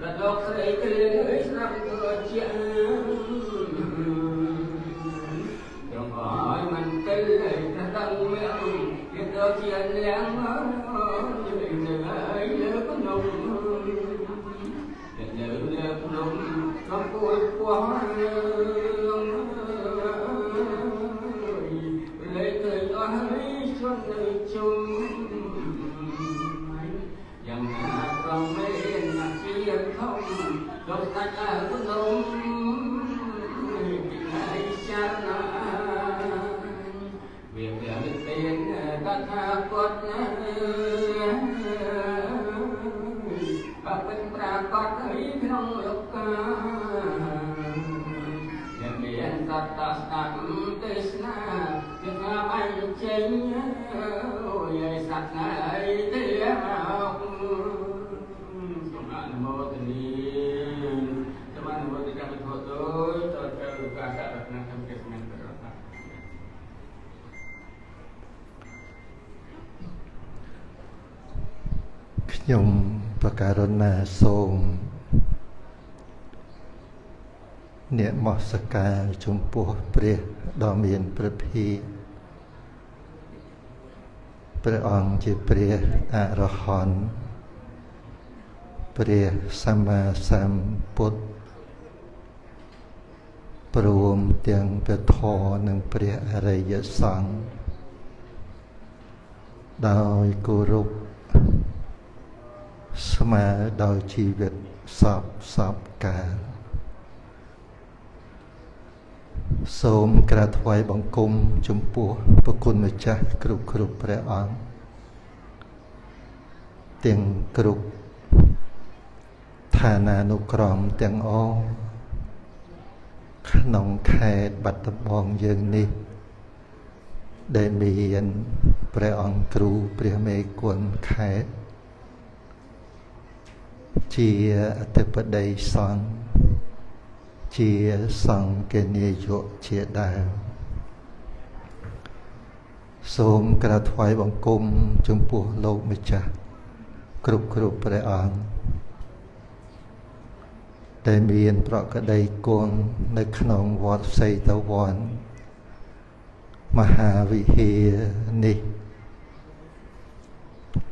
ដល់លោកស្រីគ្រាអើយស្រាប់ទៅជាចង់ឲ្យមិនកិលដឹងមានវាទៅជាលៀងនៅហើយលើភ្នំនៅលើភ្នំកំពូលពោះលេខទៅអស់ហើយជន់នៅជុំយ៉ាងណាប្រមានជាធំលោកស្ដេចអើភ្នំពីថ្ងៃចារណាវាវាមានតថាគតណាបើពិតប្រាកដហើយក្នុងលោកកាដែលមានសត្វស្ដាប់ទេសនាគឺថាបាញ់ចេញអូយសត្វណាអីទេមកសូមអនុមោទនាសូមអនុមោទនាកម្មធម៌ទៅតទៅការសរតនធម្មទេសនាប្រកប ខ្ញុំប្រកាសណាសូមអ្នកមស្ការចំពោះព្រះដ៏មានព្រះភិក្ខព្រះអង្គជាព្រះអរហន្តព្រះសម្មាសម្ពុទ្ធព្រមទាំងព្រះធម៌និងព្រះអរិយសង្ឃដោយគោរពស្មើដោយជីវិតសពសពកាលសូមក្រាបថ្វាយបង្គំចំពោះព្រះគុណម្ចាស់គ្រប់គ្រប់ព្រះអង្គទាំងគ្រប់ឋានានុក្រមទាំងអស់ក្នុងខេត្តបាត់ដំបងយើងនេះដែលមានព្រះអង្គគ្រូព្រះមេគុណខេត្តជាអធិបតីសង្ឃជាសង្ឃនាយកជាដើមសូមក្រាបថ្វាយបង្គំចំពោះលោកម្ចាស់គ្រប់គ្រប់ព្រះអង្គដែលមានប្រក្តីគង់នៅក្នុងវត្តសេតវ័នមហាវិហារនេះ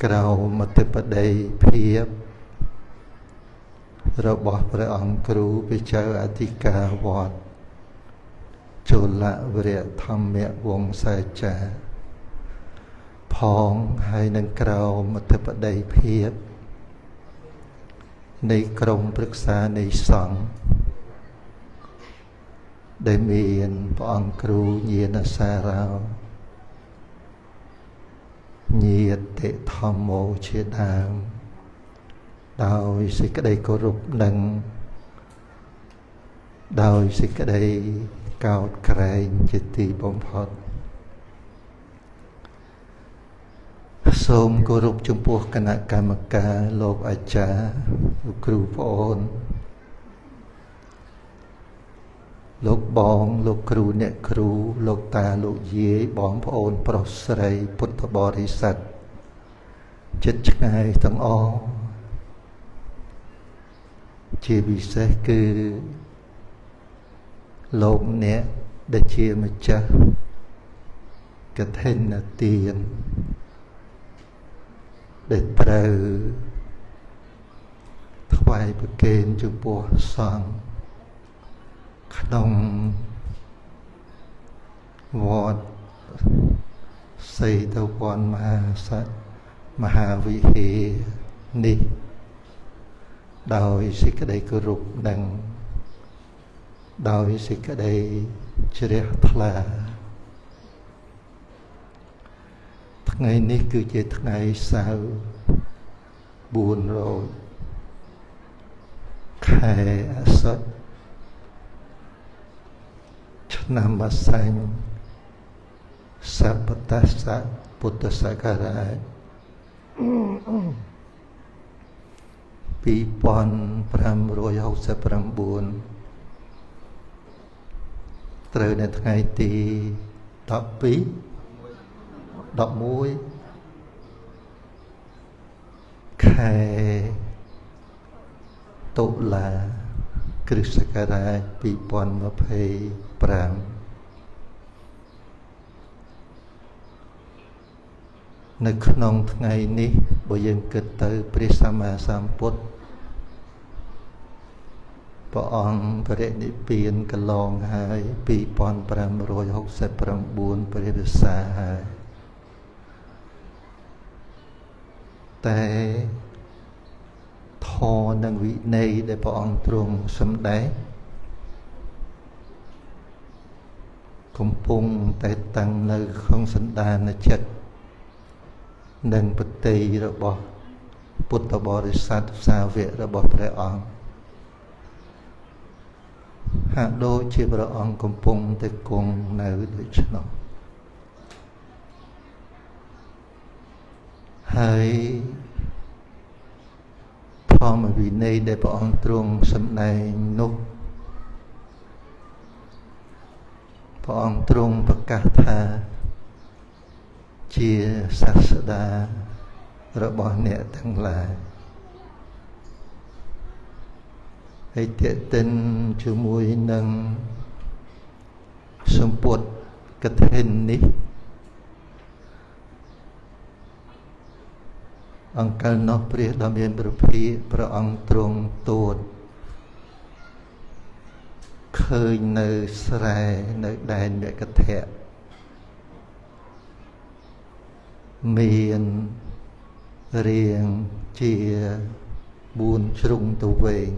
ក្រោមអធិបតីភាពរបស់ព្រះអង្គគ្រូព្រះចៅអធិការវត្តជលវរៈធម្មវង្សាចារ្យផងហើយនឹងក្រោមអធិបតីភាពនៃក្រុមប្រឹក្សានៃសង្ឃដែលមានព្រះអង្គគ្រូញាណសារោញាតិធម្មោជាដើមដោយសេចក្តីគោរពនិងដោយសេចក្តីកោតក្រែងជាទីបំផុតសូមគោរពចំពោះគណៈកម្មការលោកអាចារ្យលោកគ្រូប្អូនលោកបងលោកគ្រូអ្នកគ្រូលោកតាលោកយាយបងប្អូនប្រុសស្រីពុទ្ធបរិស័ទចិត្តឆ្ងាយទាំងអស់ជាពិសេសគឺលោកអ្នកដែលជាម្ចាស់កឋិនទានដែលត្រូវថ្វាយប្រគេនចំពោះសង្ឃក្នុងវត្តសេតវ័នមហាវិហារនេះដោយសេចក្តីគោរពនិងដោយសេចក្តីជ្រះថ្លាថ្ងៃនេះគឺជាថ្ងៃសៅរ៍4រោចខែអស្សុចឆ្នាំវស្សាញ់សពតស្សៈពុទ្ធសករាជ2569ត្រូវនៅថ្ងៃទី12 11 ខែតុលាគ្រិស្តសករាជ2025នៅក្នុងថ្ងៃនេះបើយើងគិតទៅព្រះសម្មាសម្ពុទ្ធព្រះអង្គបរិនិព្វានកន្លងហើយ2569ព្រះវស្សាហើយតែធម៌និងវិន័យដែលព្រះអង្គទ្រង់សម្ដែងកំពុងតែតាំងនៅក្នុងសន្តានចិត្តនិងបតិរបស់ពុទ្ធបរិស័ទសាវករបស់ព្រះអង្គហាក់ដូចជាព្រះអង្គកំពុងតែគង់នៅដូច្នោះហើយធម៌វិន័យដែលព្រះអង្គទ្រង់សម្ដែងនោះព្រះអង្គទ្រង់ប្រកាសថាជាសាស្តារបស់អ្នកទាំងឡាយហើយទាក់ទិនជាមួយនឹងសម្ពុតកឋិននេះអង្គកាលនោះព្រះដ៏មានព្រះភិក្ខព្រះអង្គទ្រង់ទូតឃើញនៅស្រែនៅដែនមគធៈមានរាងជា4ជ្រុងទៅវែង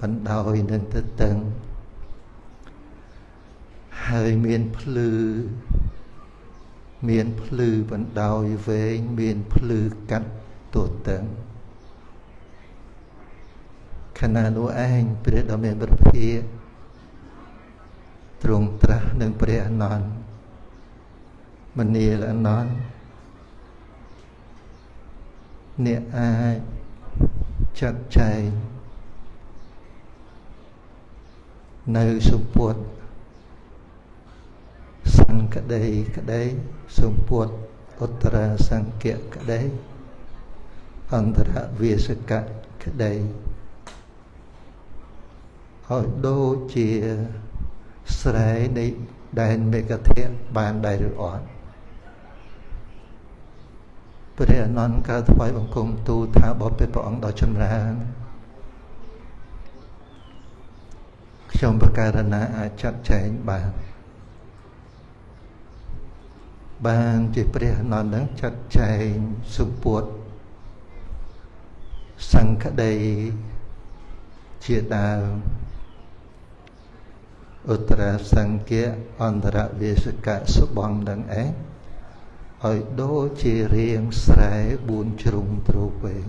បណ្ដោយនឹងទៅតឹងហើយមានភ្លឺបណ្ដោយវែងមានភ្លឺកាត់ទតឹងខណៈនោះឯងព្រះដ៏មានព្រះភិក្ខទ្រង់ត្រាស់នឹងព្រះអនន្តមនាលអនន្តអ្នកអាចចាត់ចែងនៅសម្ពុតសង្កដីក្តីសម្ពុតឧត្តរាសង្ឃៈក្តីអន្តរវាសកៈក្តីឲ្យដូចជាស្រែនៃដែនមេកធៈបានដែរឬអត់ព្រះអនន្តកើតថ្វាយបង្គំទូលថាបបិទ្ធព្រះអង្គដ៏ចម្រើនខ្ញុំប្រកាសណាអាចចាត់ចែងបានបានជាព្រះអនន្តនឹងចាត់ចែងសម្ពុតសង្ឃដីជាដើមឧត្តរាសង្ឃៈអន្តរវាសកៈសុបងនឹងឯងឲ្យដូចជារៀងស្រែ4ជ្រុងទ្រវែង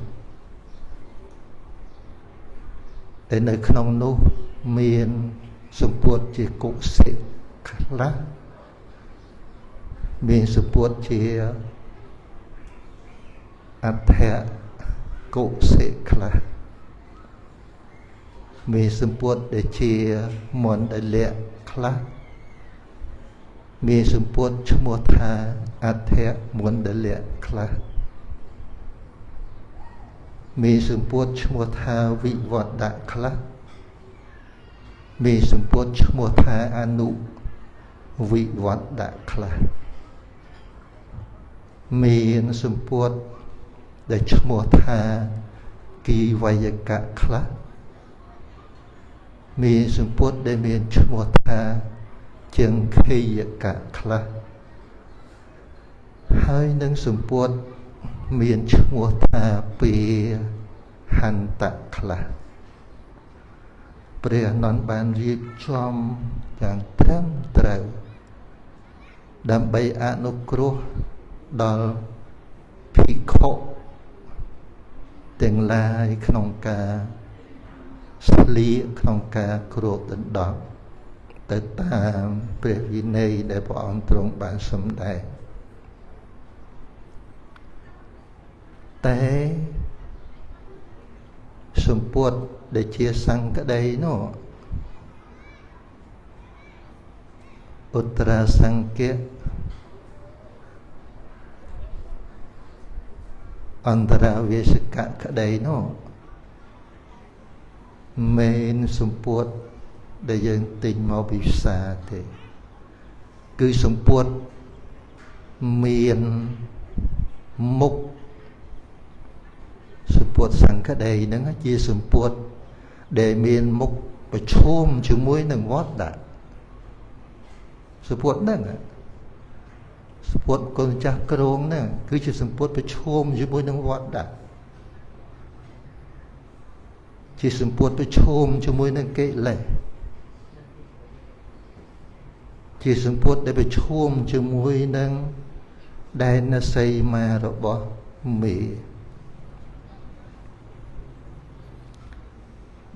តែនៅក្នុងនោះមានសម្ពុតជាកុសិខ្លះមានសម្ពុតជាអដ្ឋកុសិខ្លះមានសម្ពុតដែលជាមណ្ឌលៈខ្លះមានសម្ពុតឈ្មោះថាអដ្ឋមណ្ឌលៈខ្លះមានសម្ពុតឈ្មោះថាវិវត្តៈខ្លះមានសម្ពុតឈ្មោះថាអនុវិវត្តៈខ្លះមានសម្ពុតដែលឈ្មោះថាគីវយកៈខ្លះមានសម្ពុតដែលមានឈ្មោះថាជឹងខេយកៈខ្លះហើយនឹងសម្ពុតមានឈ្មោះថាពាហន្តៈខ្លះព្រះអនន្តបានរៀបចំយ៉ាងត្រឹមត្រូវដើម្បីអនុគ្រោះដល់ភិក្ខុទាំងឡាយក្នុងការស្លៀកក្នុងការគ្របដណ្ដប់ទៅតាមព្រះវិន័យដែលព្រះអង្គទ្រង់បានសម្ដែងតែសម្ពុតដែលជាសង្កដីនោះឧត្តរាសង្ឃៈ អន្តរវេសកៈក្តីនោះមែនសម្ពុតដែលយើងទិញមកពីផ្សារទេគឺសម្ពុតមានមុខសម្ពុតសង្ឃដីហ្នឹងជាសម្ពុតដែលមានមុខប្រឈមជាមួយនឹងវត្តដាក់សម្ពុតហ្នឹងសម្ពុតកូនចាស់គ្រងហ្នឹងគឺជាសម្ពុតប្រឈមជាមួយនឹងវត្តដាក់ជាសម្ពុតប្រឈមជាមួយនឹងកិលេសជាសម្ពុតដែលប្រឈមជាមួយនឹងដែនសីមារបស់មេ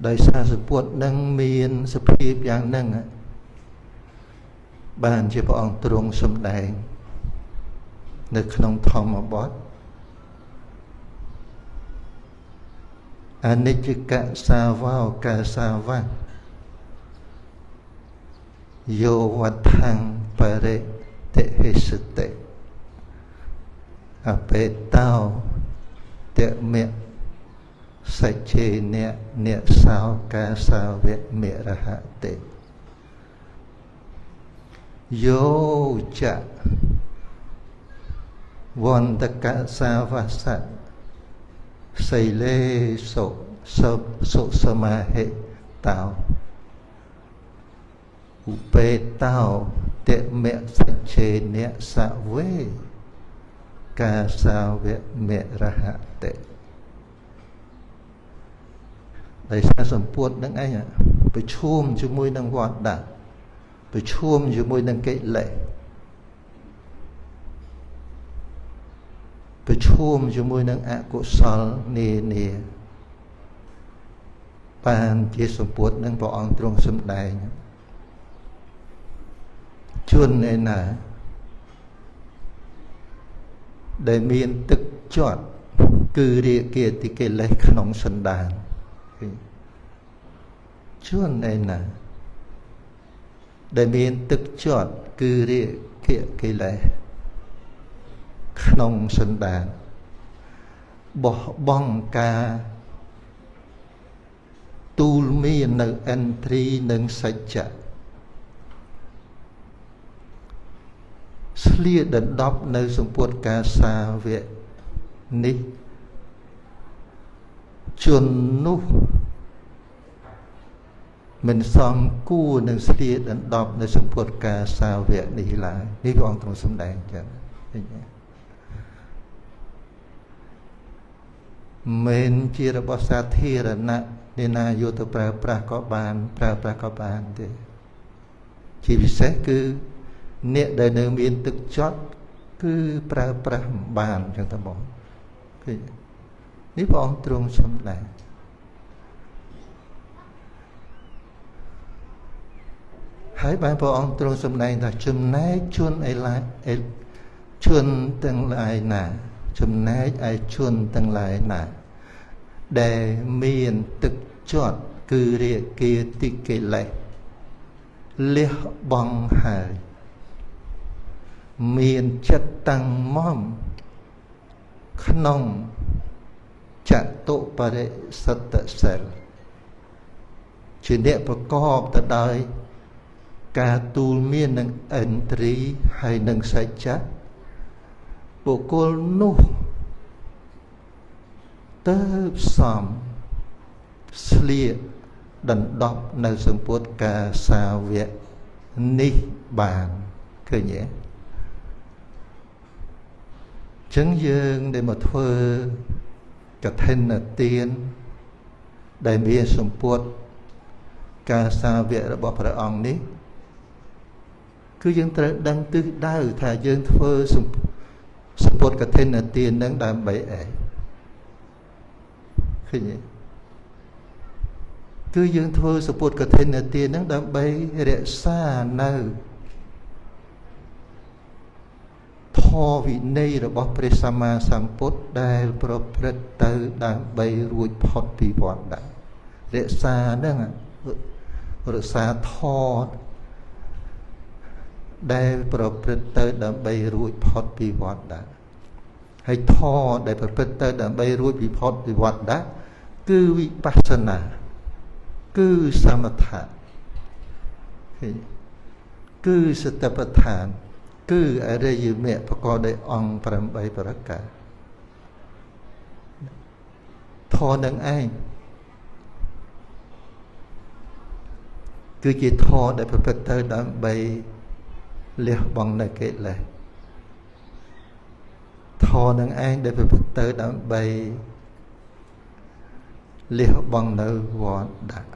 ដោយសារសម្ពុតនឹងមានសភាពយ៉ាងហ្នឹងបានជាព្រះអង្គទ្រង់សម្ដែងនៅក្នុងធម្មបទអនិច្ចកសាវោកាសាវៈយោវដ្ឋੰបរិតិហិសតិអបេតោតមៈសច្ចេនៈនិសោកាសាវៈមិរហតិយោចៈវន្តកសាវសៈសីលេសុសុសមាហិតោឧបេតោតមៈសច្ចេនៈសវេកាសាវៈមិរហតិដោយសារសម្ពុតនឹងឯងប្រឈមជាមួយនឹងវត្តដាក់ប្រឈមជាមួយនឹងកិលេសប្រឈមជាមួយនឹងអកុសលនានាបានជាសម្ពុតនឹងព្រះអង្គទ្រង់សម្ដែងជនឯណាដែលមានទឹកជាត់គឺរាគាតិកិលេសក្នុងសន្តានជនឯណាដែលមានទឹកជាត់គឺរាគៈកិលេសក្នុងសន្តានបោះបង់ការទូលមាននៅឥន្ទ្រីនិងសច្ចៈស្លៀកដណ្ដប់នៅសម្ពុតកាសាវៈនេះជននោះមិនសមគួរនឹងស្លៀកដណ្ដប់នៅសម្ពុតកាសាវៈនេះឡើយនេះព្រះអង្គទ្រង់សម្ដែងចឹងមិនជារបស់សាធារណៈអ្នកណាយកទៅប្រើប្រាស់ក៏បានប្រើប្រាស់ក៏បានទេជាពិសេសគឺអ្នកដែលនៅមានទឹកចត់គឺប្រើប្រាស់មិនបានចឹងតើបងឃើញនេះព្រះអង្គទ្រង់សម្ដែងហើយបានព្រះអង្គទ្រង់សម្ដែងថាចំណែកជនឯឡាជនទាំងឡាយណាចំណែកឯជនទាំងឡាយណាដែលមានទឹកជាត់គឺរាគាតិកិលេសលះបង់ហើយមានចិត្តតាំងមមក្នុងចតុបរិសត្តសិលជាអ្នកប្រកបទៅដោយការទូលមាននឹងឥន្ទ្រីហើយនឹងសច្ចៈបុគ្គលនោះទៅសំស្លៀកដណ្ដប់នៅសម្ពុតកាសាវៈនេះបានឃើញទេចឹងយើងដែលមកធ្វើកឋិនទានដែលមានសម្ពុតកាសាវៈរបស់ព្រះអង្គនេះគឺយើងត្រូវដឹងទិសដៅថាយើងធ្វើសម្ពុតកឋិនទាននឹងដើម្បីអីឃើញទេគឺយើងធ្វើសម្ពុតកឋិនទាននឹងដើម្បីរក្សានៅធម៌វិន័យរបស់ព្រះសម្មាសម្ពុទ្ធដែលប្រព្រឹត្តទៅដើម្បីរួចផុតពីវដ្តរក្សាហ្នឹងរក្សាធម៌ដែលប្រព្រឹត្តទៅដើម្បីរួចផុតពីវដ្ត ហើយធម៌ដែលប្រព្រឹត្តទៅដើម្បីរួចពីផុតពីវត្តដាក់គឺវិបស្សនាគឺសមថៈគឺសតិប្បដ្ឋានគឺអរិយមគ្គប្រកបដោយអង្គ8ប្រការធម៌នឹងឯងគឺជាធម៌ដែលប្រព្រឹត្តទៅដើម្បីលះបង់នៅកិលេសធម៌នឹងឯងដែលប្រព្រឹត្តទៅដើម្បីលះបង់នៅវត្តដាក់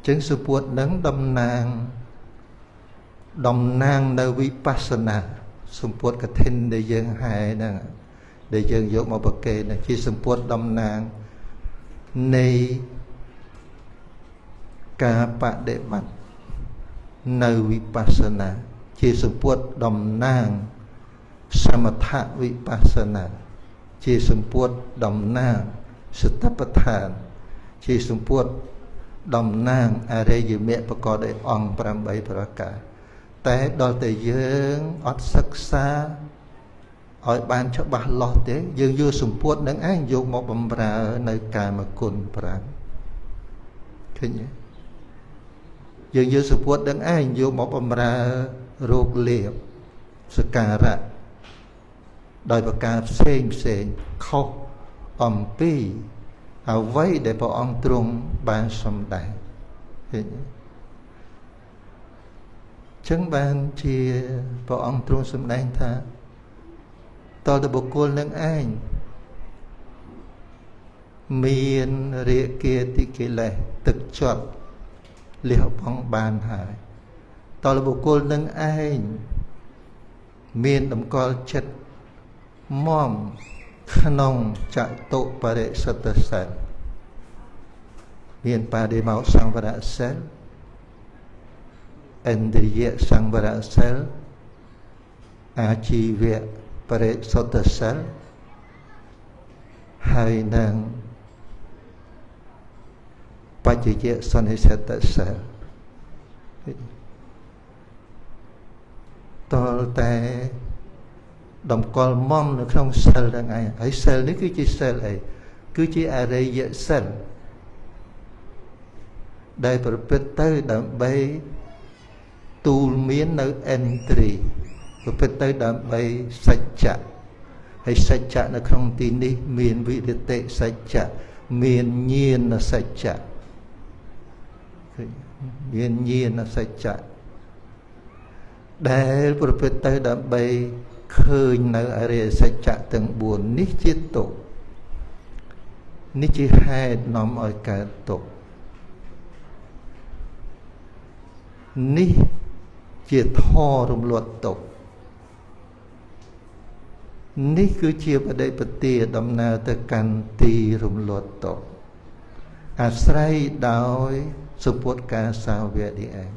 ចឹងសុពុតនឹងតំណាងនៅវិបស្សនាសម្ពុតកឋិនដែលយើងហែហ្នឹងដែលយើងយកមកប្រគេនជាសម្ពុតតំណាងនៃការបដិបត្តិនៅវិបស្សនាជាសម្ពុតតំណាងសមថវិបស្សនាជាសម្ពុតតំណាងសតិប្បដ្ឋានជាសម្ពុតតំណាងអរិយមគ្គប្រកបដោយអង្គ8ប្រការតែដល់តែយើងអត់សិក្សាឲ្យបានច្បាស់លាស់ទេយើងយកសម្ពុតនឹងឯងយកមកបំរើនៅកាមគុណ5ឃើញទេយើងយកសម្ពុតនឹងឯងយកមកបំរើរោគលាភសការៈដោយប្រការផ្សេងផ្សេងខុសអំពីអ្វីដែលព្រះអង្គទ្រង់បានសម្ដែងឃើញទេចឹងបានជាព្រះអង្គទ្រង់សម្ដែងថាតើតបុគ្គលនឹងឯងមានរាគាតិកិលេសទឹកចិត្តលះបង់បានហើយតើបុគ្គលនឹងឯងមានតម្កល់ចិត្តមក្នុងចតុបរិសុទ្ធសិលមានបដិមោសង្វរសិលឥន្ទ្រិយសង្វរសិលអាជីវៈបរិសុទ្ធសិលហើយនឹងបច្ចយសន្និសតសិលតលតែតម្កល់មនៅក្នុងសិលហ្នឹងឯងហើយសិលនេះគឺជាសិលអីគឺជាអរិយសិលដែលប្រព្រឹត្តទៅដើម្បីទូលមាននៅឥន្ទ្រីប្រព្រឹត្តទៅដើម្បីសច្ចៈហើយសច្ចៈនៅក្នុងទីនេះមានវិរិតិសច្ចៈមានញាណសច្ចៈមានញាណសច្ចៈដែលប្រព្រឹត្តទៅដើម្បីឃើញនៅអរិយសច្ចៈទាំង4នេះជាទុក្ខនេះជាហេតុនាំឲ្យកើតទុក្ខនេះជាធម៌រំលត់ទុក្ខនេះគឺជាបដិបទាដំណើរទៅកាន់ទីរំលត់ទុក្ខអាស្រ័យដោយសុពុតកាសាវៈនេះឯង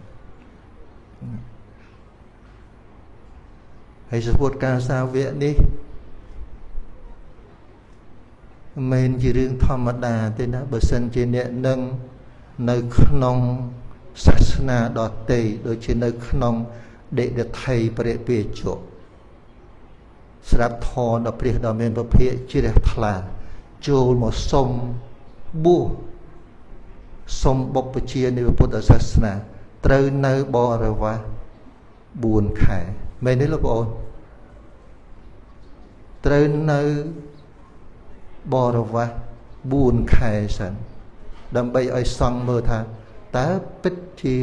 ហើយសុពុតកាសាវៈនេះមិនជារឿងធម្មតាទេណាបើសិនជាអ្នកនឹងនៅក្នុងសាសនាដទៃដូចជានៅក្នុងដេកថៃព្រះពាជកស្រាប់ធម៌ដល់ព្រះដ៏មានពភាកជ្រះថ្លាចូលមកសុំបួសសុំបុព្វជានៃពុទ្ធសាសនាត្រូវនៅបរិវាស4ខែមែនទេលោកប្អូនត្រូវនៅបរិវាស4ខែសិនដើម្បីឲ្យសង្ឃមើលថាតើពិតជា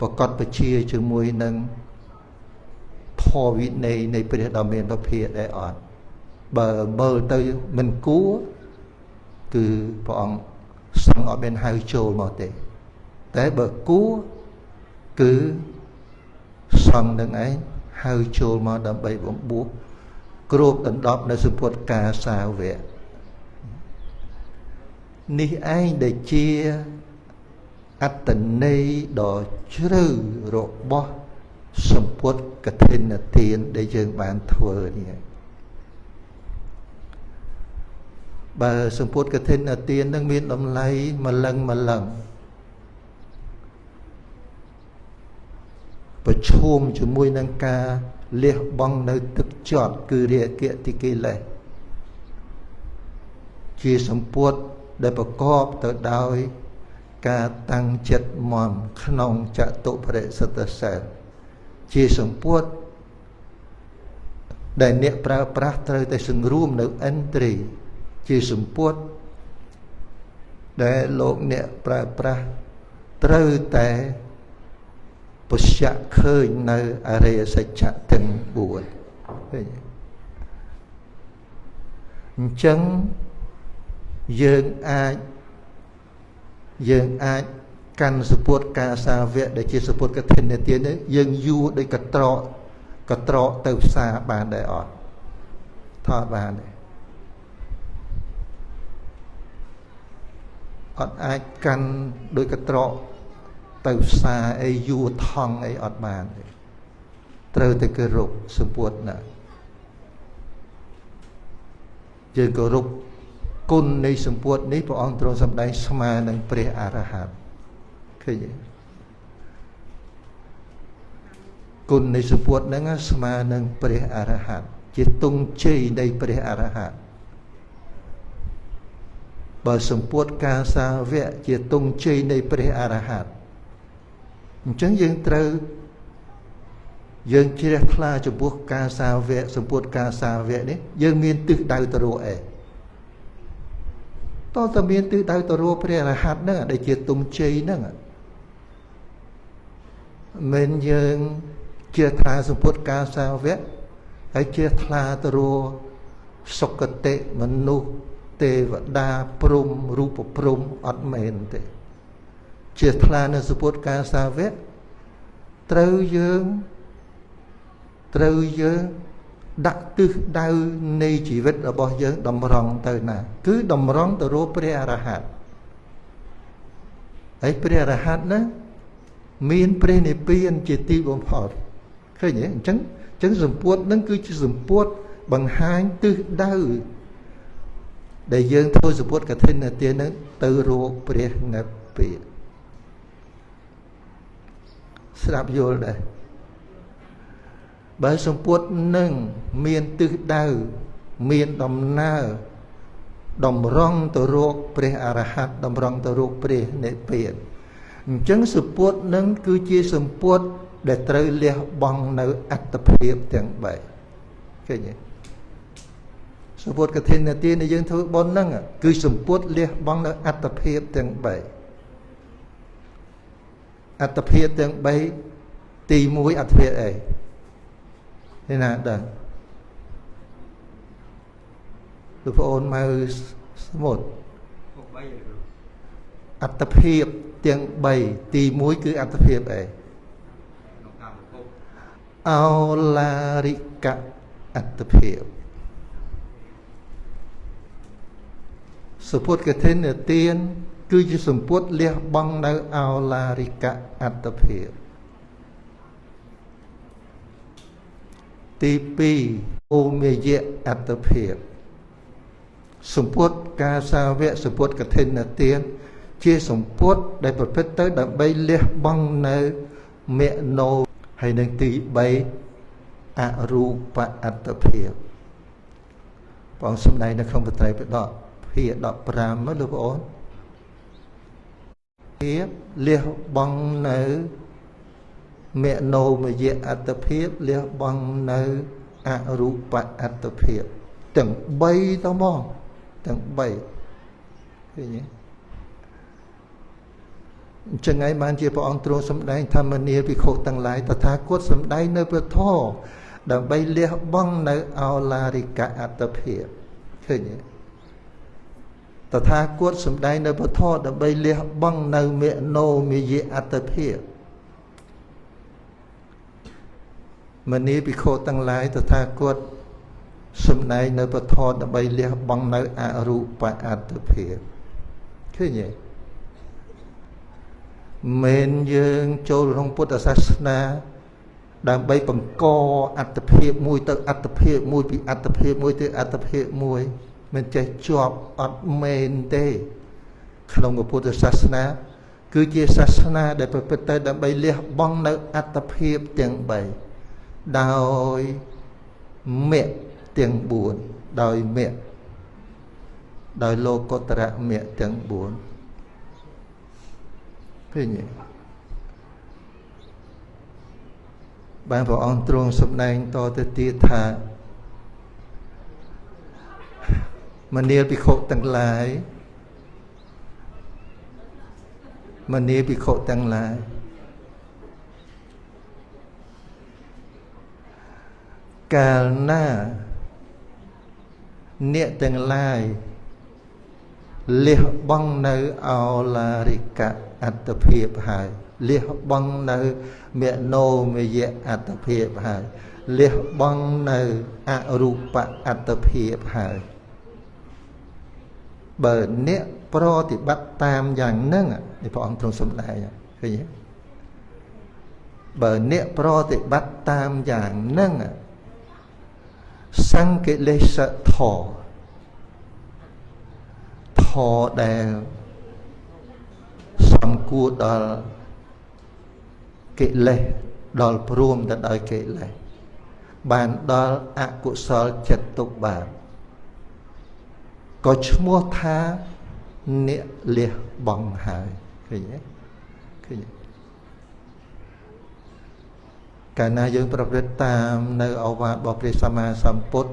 ប្រកបពជាជាមួយនឹងធម៌វិន័យនៃព្រះដ៏មានពភាកដែរអត់បើមើលទៅមិនគួរគឺព្រះអង្គសង្ឃអត់មានហៅចូលមកទេតែបើគួរគឺសង្ឃនឹងឯងហៅចូលមកដើម្បីបំបួសគ្របដណ្ដប់នៅសម្ពុតកាសាវៈនេះឯងដែលជាអត្តន័យដ៏ជ្រៅរបស់សម្ពុតកឋិនទានដែលយើងបានធ្វើនេះបើសម្ពុតកឋិនទាននឹងមានតម្លៃម្លឹងម្លឹងប្រឈមជាមួយនឹងការ លះបង់នៅទឹកចត់គឺរាគៈតិកិលេសជាសម្ពុតដែលប្រកបទៅដោយការតាំងចិត្តមមក្នុងចតុបរិសុទ្ធសីលជាសម្ពុតដែលអ្នកប្រើប្រាស់ត្រូវតែសង្រួមនៅឥន្ទ្រីជាសម្ពុតដែលលោកអ្នកប្រើប្រាស់ត្រូវតែពស្យៈឃើញនៅអរិយសច្ចៈទាំង4ឃើញអញ្ចឹងយើងអាចកាន់សពុតកាសាវៈដែលជាសពុតកឋិនទាននេះយើងយួរដូចកត្រកទៅផ្សារបានដែរអត់ថតបានទេអត់អាចកាន់ដូចកត្រកទៅផ្សារអីយួរថងអីអត់បានទេត្រូវតែគោរពសម្ពុតណាយើងគោរពគុណនៃសម្ពុតនេះព្រះអង្គទ្រង់សម្ដែងស្មើនឹងព្រះអរហន្តឃើញទេគុណនៃសម្ពុតហ្នឹងស្មើនឹងព្រះអរហន្តជាទង់ជ័យនៃព្រះអរហន្តបើសម្ពុតកាសាវៈជាទង់ជ័យនៃព្រះអរហន្តអញ្ចឹងយើងត្រូវយើងជ្រះថ្លាចំពោះកាសាវៈសម្ពុតកាសាវៈនេះយើងមានទិសដៅទៅរកអីតើតើមានទិសដៅទៅរកព្រះអរហន្តហ្នឹងដែលជាទង់ជ័យហ្នឹងមិនយើងជ្រះថ្លាសម្ពុតកាសាវៈហើយជ្រះថ្លាទៅរកសុគតិមនុស្សទេវតាព្រហ្មរូបព្រហ្មអត់មែនទេជ្រះថ្លានៅសម្ពុតកាសាវៈត្រូវយើងដាក់ទិសដៅនៃជីវិតរបស់យើងតម្រង់ទៅណាគឺតម្រង់ទៅរកព្រះអរហន្តហើយព្រះអរហន្តណាមានព្រះនិព្វានជាទីបំផុតឃើញទេអញ្ចឹងសម្ពុតនឹងគឺជាសម្ពុតបង្ហាញទិសដៅដែលយើងធ្វើសម្ពុតកឋិនទាននឹងទៅរកព្រះនិព្វានស្ដាប់យល់ដែរបើសម្ពុតនឹងមានទិសដៅមានដំណើរតម្រង់ទៅរកព្រះអរហន្តតម្រង់ទៅរកព្រះនិព្វានអញ្ចឹងសម្ពុតនឹងគឺជាសម្ពុតដែលត្រូវលះបង់នៅអត្តភាពទាំង3ឃើញទេសម្ពុតកឋិនទានដែលយើងធ្វើបុណ្យហ្នឹងគឺសម្ពុតលះបង់នៅអត្តភាពទាំង3អត្តភាពទាំង3ទី1អត្តភាពអីនេះណាដឹងលោកប្អូនមកស្មុតអត្តភាពទាំង3ទី1គឺអត្តភាពអីអោឡារិកអត្តភាពសម្ពុតកឋិនទានគឺជាសម្ពុតលះបង់នៅអោឡារិកអត្តភាពទី2អូមេយៈអត្តភាពសម្ពុតកាសាវៈសម្ពុតកឋិនទានជាសម្ពុតដែលប្រព្រឹត្តទៅដើម្បីលះបង់នៅមនោហើយនឹងទី3អរូបអត្តភាពព្រះអង្គសម្ដែងនៅក្នុងបត្រៃបិដកភាគ15លោកប្អូនភាពលះបង់នៅមនោមយៈអត្តភាពលះបង់នៅអរូបអត្តភាពទាំង3ទៅមកទាំង3ឃើញទេអញ្ចឹងឯងបានជាព្រះអង្គទ្រង់សម្ដែងធម្មនាភិក្ខុទាំងឡាយតថាគតសម្ដែងនៅព្រះធម៌ដើម្បីលះបង់នៅអោឡារិកអត្តភាពឃើញទេតថាគតសម្ដែងនៅព្រះធម៌ដើម្បីលះបង់នៅមនោមយៈអត្តភាពមនីភិក្ខុទាំងឡាយតថាគតសម្ដែងនៅព្រះធម៌ដើម្បីលះបង់នៅអរូបអត្តភាពឃើញទេមិនយើងចូលក្នុងពុទ្ធសាសនាដើម្បីបង្កអត្តភាពមួយទៅអត្តភាពមួយពីអត្តភាពមួយទៅអត្តភាពមួយមិនចេះជាប់អត់មែនទេក្នុងពុទ្ធសាសនាគឺជាសាសនាដែលប្រព្រឹត្តទៅដើម្បីលះបង់នៅអត្តភាពទាំង3 ដោយមគ្គទាំង4ដោយមគ្គដោយលោកុត្តរមគ្គទាំង4ឃើញទេបានព្រះអង្គទ្រង់សម្ដែងតទៅទៀតថាមនាលភិក្ខុទាំងឡាយមនាលភិក្ខុទាំងឡាយកាលណាអ្នកទាំងឡាយលះបង់នៅឱឡារិកអត្តភាពហើយលះបង់នៅមនោមយអត្តភាពហើយលះបង់នៅអរូបអត្តភាពហើយបើអ្នកប្រតិបត្តិតាមយ៉ាងហ្នឹងនេះព្រះអង្គទ្រង់សម្ដែងឃើញទេបើអ្នកប្រតិបត្តិតាមយ៉ាងហ្នឹងសង្កិលេសធម៌ធម៌ដែលសំគួរដល់កិលេសដល់ព្រមទៅដោយកិលេសបានដល់អកុសលចិត្តទុបាបក៏ឈ្មោះថាអ្នកលះបង់ហើយឃើញទេឃើញទេកាលណាយើងប្រព្រឹត្តតាមនៅឱវាទរបស់ព្រះសម្មាសម្ពុទ្ធ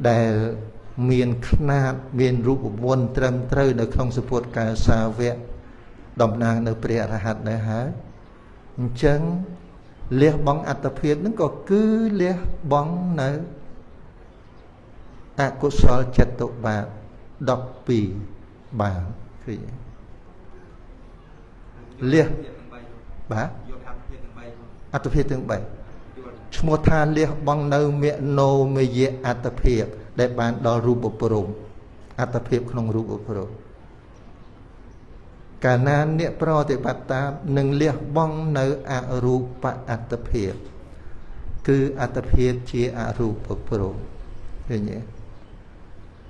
ដែលមានខ្នាតមានរូបមន្តត្រឹមត្រូវនៅក្នុងសុពុតកាសាវៈតំណាងនៅព្រះអរហន្តដែរហើយអញ្ចឹងលះបង់អត្តភាពហ្នឹងក៏គឺលះបង់នៅអកុសលចិត្តបាប12បាបឃើញលះបាទអត្តភាពទាំង3ឈ្មោះថាលះបង់នៅមនោមយអត្តភាពដែលបានដល់រូបព្រំអត្តភាពក្នុងរូបព្រំកាលណាអ្នកប្រតិបត្តិតាមនឹងលះបង់នៅអរូបអត្តភាពគឺអត្តភាពជាអរូបព្រំឃើញទេ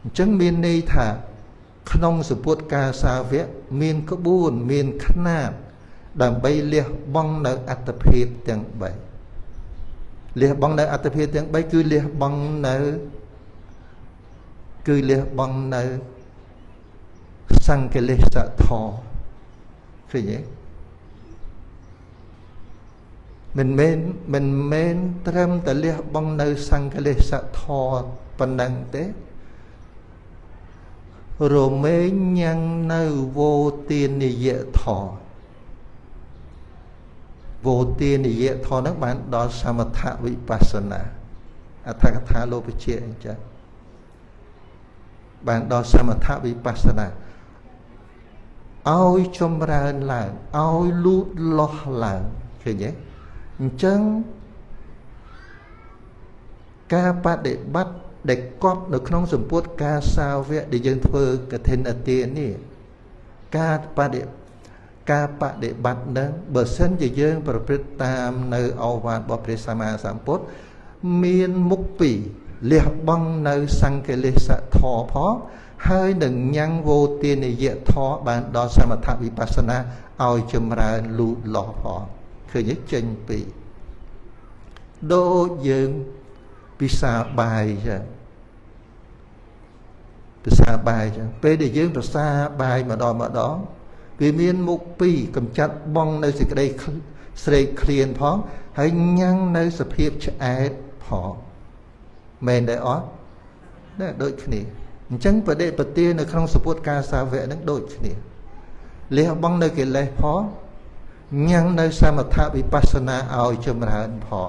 អញ្ចឹងមានន័យថាក្នុងសុពុតកាសាវៈមានក្បួនមានខ្នាតដើម្បីលះបង់នៅអត្តភាពទាំង3លះបង់នៅអត្តភាពទាំង3គឺលះបង់នៅគឺលះបង់នៅសង្កិលេសធម៌ឃើញទេមិនមែនត្រឹមតែលះបង់នៅសង្កិលេសធម៌ប៉ុណ្ណឹងទេរមែងញ៉ាំងនៅវោទានិយធម៌វោទានិយធម៌ហ្នឹងបានដល់សមថវិបស្សនាអត្ថកថាលោកវិជ្ជាអញ្ចឹងបានដល់សមថវិបស្សនាឲ្យចម្រើនឡើងឲ្យលូតលាស់ឡើងឃើញទេអញ្ចឹងការបដិបត្តិដែលកប់នៅក្នុងសម្ពុតការសាវៈដែលយើងធ្វើកឋិនទាននេះការបដិបត្តិនឹងបើសិនជាយើងប្រព្រឹត្តតាមនៅឱវាទរបស់ព្រះសម្មាសម្ពុទ្ធមានមុខពីរលះបង់នៅសង្កិលេសធម៌ផងហើយនឹងញ៉ាំងវោទានិយធម៌បានដល់សមថវិបស្សនាឲ្យចម្រើនលូតលាស់ផងឃើញទេចេញពីដូចយើងពិសាបាយចឹងពិសាបាយចឹងពេលដែលយើងប្រសាបាយម្ដងម្ដងវាមានមុខពីរកំចាត់បងនៅសេចក្តីស្រេកឃ្លានផងហើយញ៉ាំងនៅសភាពឆ្អែតផងមែនទេអត់ណាដូចគ្នាអញ្ចឹងបដិបទានៅក្នុងសុពុតកាសាវៈនឹងដូចគ្នាលះបង់នៅកិលេសផងញ៉ាំងនៅសមថវិបស្សនាឲ្យចម្រើនផង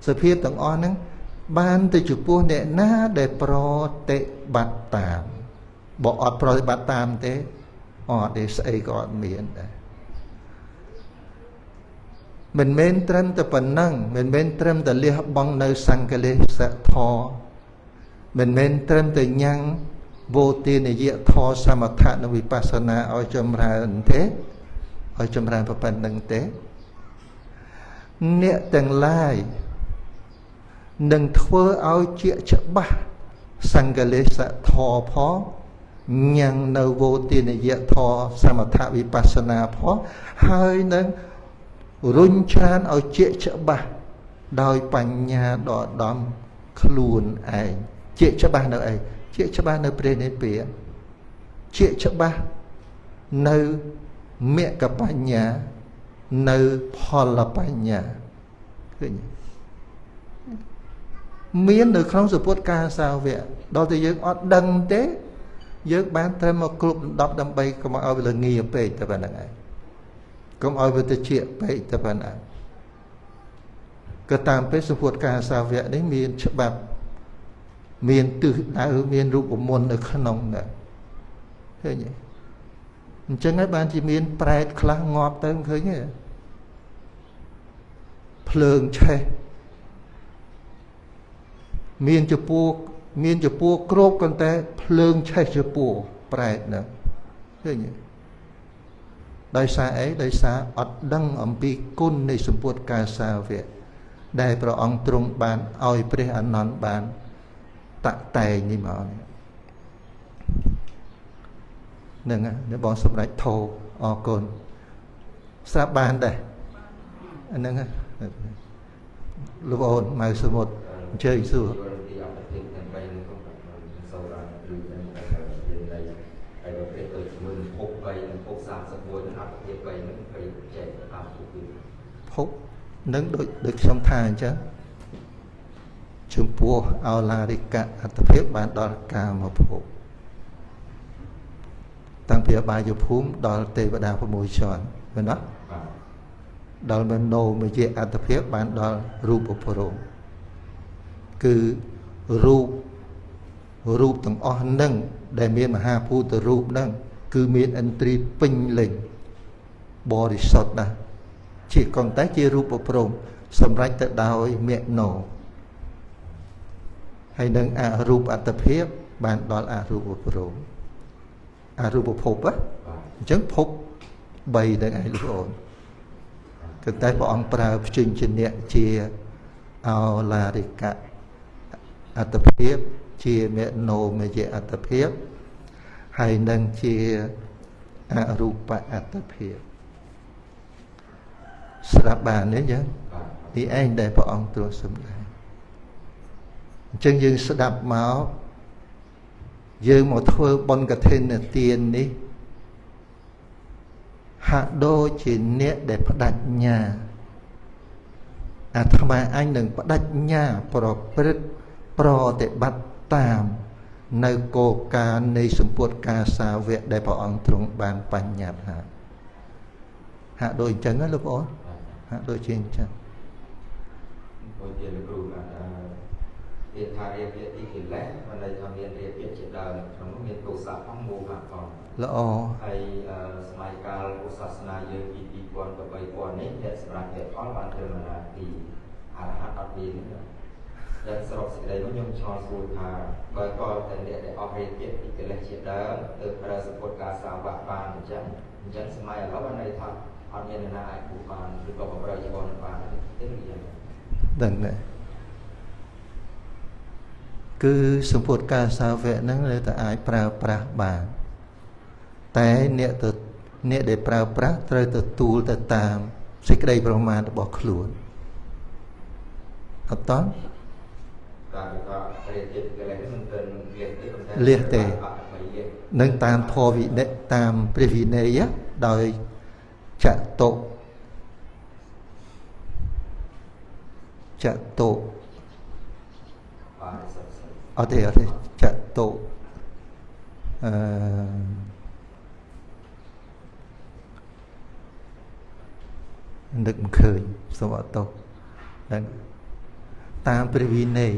សភាពទាំងអស់ហ្នឹងបានទៅចំពោះអ្នកណាដែលប្រតិបត្តិតាមបើអត់ប្រតិបត្តិតាមទេអត់ទេស្អីក៏អត់មានដែរមិនមែនត្រឹមតែប៉ុណ្ណឹងមិនមែនត្រឹមតែលះបង់នៅសង្កិលេសធម៌មិនមែនត្រឹមតែញ៉ាំងវោទានិយធម៌សមថៈនិងវិបស្សនាឲ្យចម្រើនទេឲ្យចម្រើនប៉ុណ្ណឹងទេអ្នកទាំងឡាយនឹងធ្វើឲ្យជាច្បាស់សង្កិលេសធម៌ផងញ៉ាំងនៅវោទានិយធម៌សមថវិបស្សនាផងហើយនឹង រុញច្រានឲ្យជាច្បាស់ដោយបញ្ញាដ៏ឧត្តមខ្លួនឯងជាច្បាស់នៅអីជាច្បាស់នៅព្រះនិព្វានជាច្បាស់នៅមគ្គបញ្ញានៅផលបញ្ញាឃើញមាននៅក្នុងសុពុទ្ធកាសាវៈដល់តែយើងអត់ដឹងទេយើងបានត្រឹមមកគ្រប់ដណ្ដប់ដើម្បីកុំឲ្យវាល្ងាពេកតែប៉ុណ្្នឹងឯងកុំឲ្យវាទៅជាពេកតែប៉ុណ្ណាក៏តាមពេលសុពុទ្ធកាសាវៈនេះមានច្បាប់មានទិសដៅមានរូបមន្តនៅក្នុងហ្នឹងឃើញទេអញ្ចឹងហើយបានជាមានប្រែតខ្លះងាប់ទៅឃើញទេភ្លើងឆេះមានចពោមានចពោគ្របក៏តែភ្លើងឆេះចពោប្រែតហ្នឹងឃើញទេដោយសារអីដោយសារអត់ដឹងអំពីគុណនៃសម្ពុទ្ធកាសាវៈដែលព្រះអង្គទ្រង់បានឲ្យព្រះអានន្ទបានតាក់តែងនេះមកនេះហ្នឹងហើយបងសម្រេចធោអរគុណស្រាប់បានដែរអាហ្នឹងលោកអូនម៉ៅសមុទ្រអញ្ជើញសួរភពនឹងដូចខ្ញុំថាអញ្ចឹងចំពោះអោឡារិកៈអត្តភាពបានដល់កាមភពតាំងពីអបាយភូមិដល់ទេវតា6ជាន់មែនទេដល់មโนមយៈអត្តភាពបានដល់រូបព្រហ្មគឺរូបទាំងអស់នឹងដែលមានមហាភូតរូបនឹងគឺមានឥន្ទ្រីពេញលេញបរិសុទ្ធណាស់ជាកងតែជារូបព្រហ្មសម្រេចទៅដោយមโนហើយនឹងអរូបអត្តភាពបានដល់អរូបព្រហ្មអរូបភពអញ្ចឹងភព3ទាំងឯងលោកអូនគឺតែព្រះអង្គប្រើព្យញ្ជនៈជាអោឡារិកៈអត្តភាពជាមโนមយៈអត្តភាពហើយនឹងជាអរូបអត្តភាពស្រាប់បានទេចឹងនេះឯងដែលព្រះអង្គទ្រង់សម្ដែងអញ្ចឹងយើងស្ដាប់មកយើងមកធ្វើបុណ្យកឋិនទាននេះហាក់ដូចជាអ្នកដែលបដិញ្ញាអាត្មាអញនឹងបដិញ្ញាប្រព្រឹត្តប្រតិបត្តិតាមនៅគោលការណ៍នៃសម្ពុទ្ធកាសាវៈដែលព្រះអង្គទ្រង់បានបញ្ញត្តិហាក់ដូចអញ្ចឹងណាលោកប្អូនហាក់ដូចជាអញ្ចឹងដូចជាលោកគ្រូបានពាក្យថារាគៈទីកិលេសមានន័យថាមានរាគៈជាដើមក្នុងនោះមានទោសៈផងមោហៈផងល្អហើយសម័យកាលពុទ្ធសាសនាយើងពី2000ទៅ3000នេះអ្នកសម្រាប់អ្នកផលបានត្រឹមណាទីអរហន្តអត់មានទេដែលសរុបសេចក្តីមកខ្ញុំឆ្លងសួរថាបើក៏តែអ្នកដែលអស់រាគៈទីកិលេសជាដើមទៅប្រើសម្ពុទ្ធកាសាវៈបានអញ្ចឹងសម័យឥឡូវបានន័យថាអត់មាននរណាអាចពូបានឬក៏ប្រើជីវនបានទេឬយ៉ាងដឹងដែរគឺសម្ពុទ្ធកាសាវៈហ្នឹងនៅតែអាចប្រើប្រាស់បានតែអ្នកដែលប្រើប្រាស់ត្រូវទទួលទៅតាមសេចក្តីប្រមាទរបស់ខ្លួនអត់តតាមក៏រាគៈកិលេសមិនទៅលះទេលះទេនឹងតាមធម៌វិន័យតាមព្រះវិន័យដោយចតុអត់ទេចតុនឹកមិនឃើញសូមអត់ទោសហ្នឹងតាមព្រះវិន័យ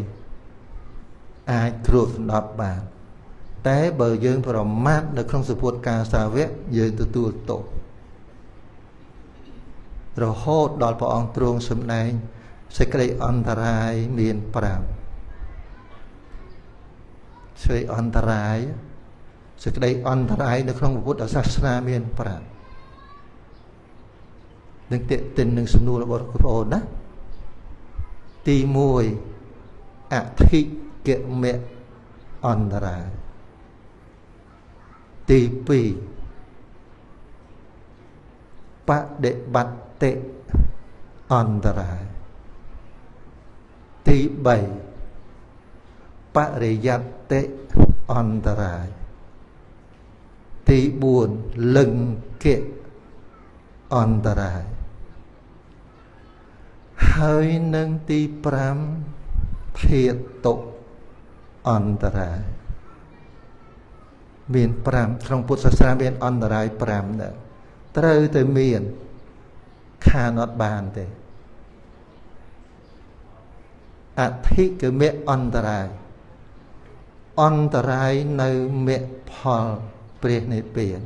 អាចគ្របដណ្ដប់បានតែបើយើងប្រមាថនៅក្នុងសុពុទ្ធកាសាវៈយើងទទួលទោសរហូតដល់ព្រះអង្គទ្រង់សម្ដែងសេចក្តីអន្តរាយមាន5សេចក្តីអន្តរាយសេចក្តីអន្តរាយនៅក្នុងពុទ្ធសាសនាមាន5នឹងទាក់ទិននឹងសំណួររបស់បងប្អូនណាទី1អធិគមៈអន្តរាយទី2បដិបត្តិ អន្តរាយទី3បរិយត្តិអន្តរាយទី4លិង្គៈអន្តរាយហើយនឹងទី5ធាតុអន្តរាយមាន5ក្នុងពុទ្ធសាសនាមានអន្តរាយ5ដែរត្រូវតែមានខានអត់បានទេអធិកមៈអន្តរាយអន្តរាយនៅមគ្គផលព្រះនិព្វាន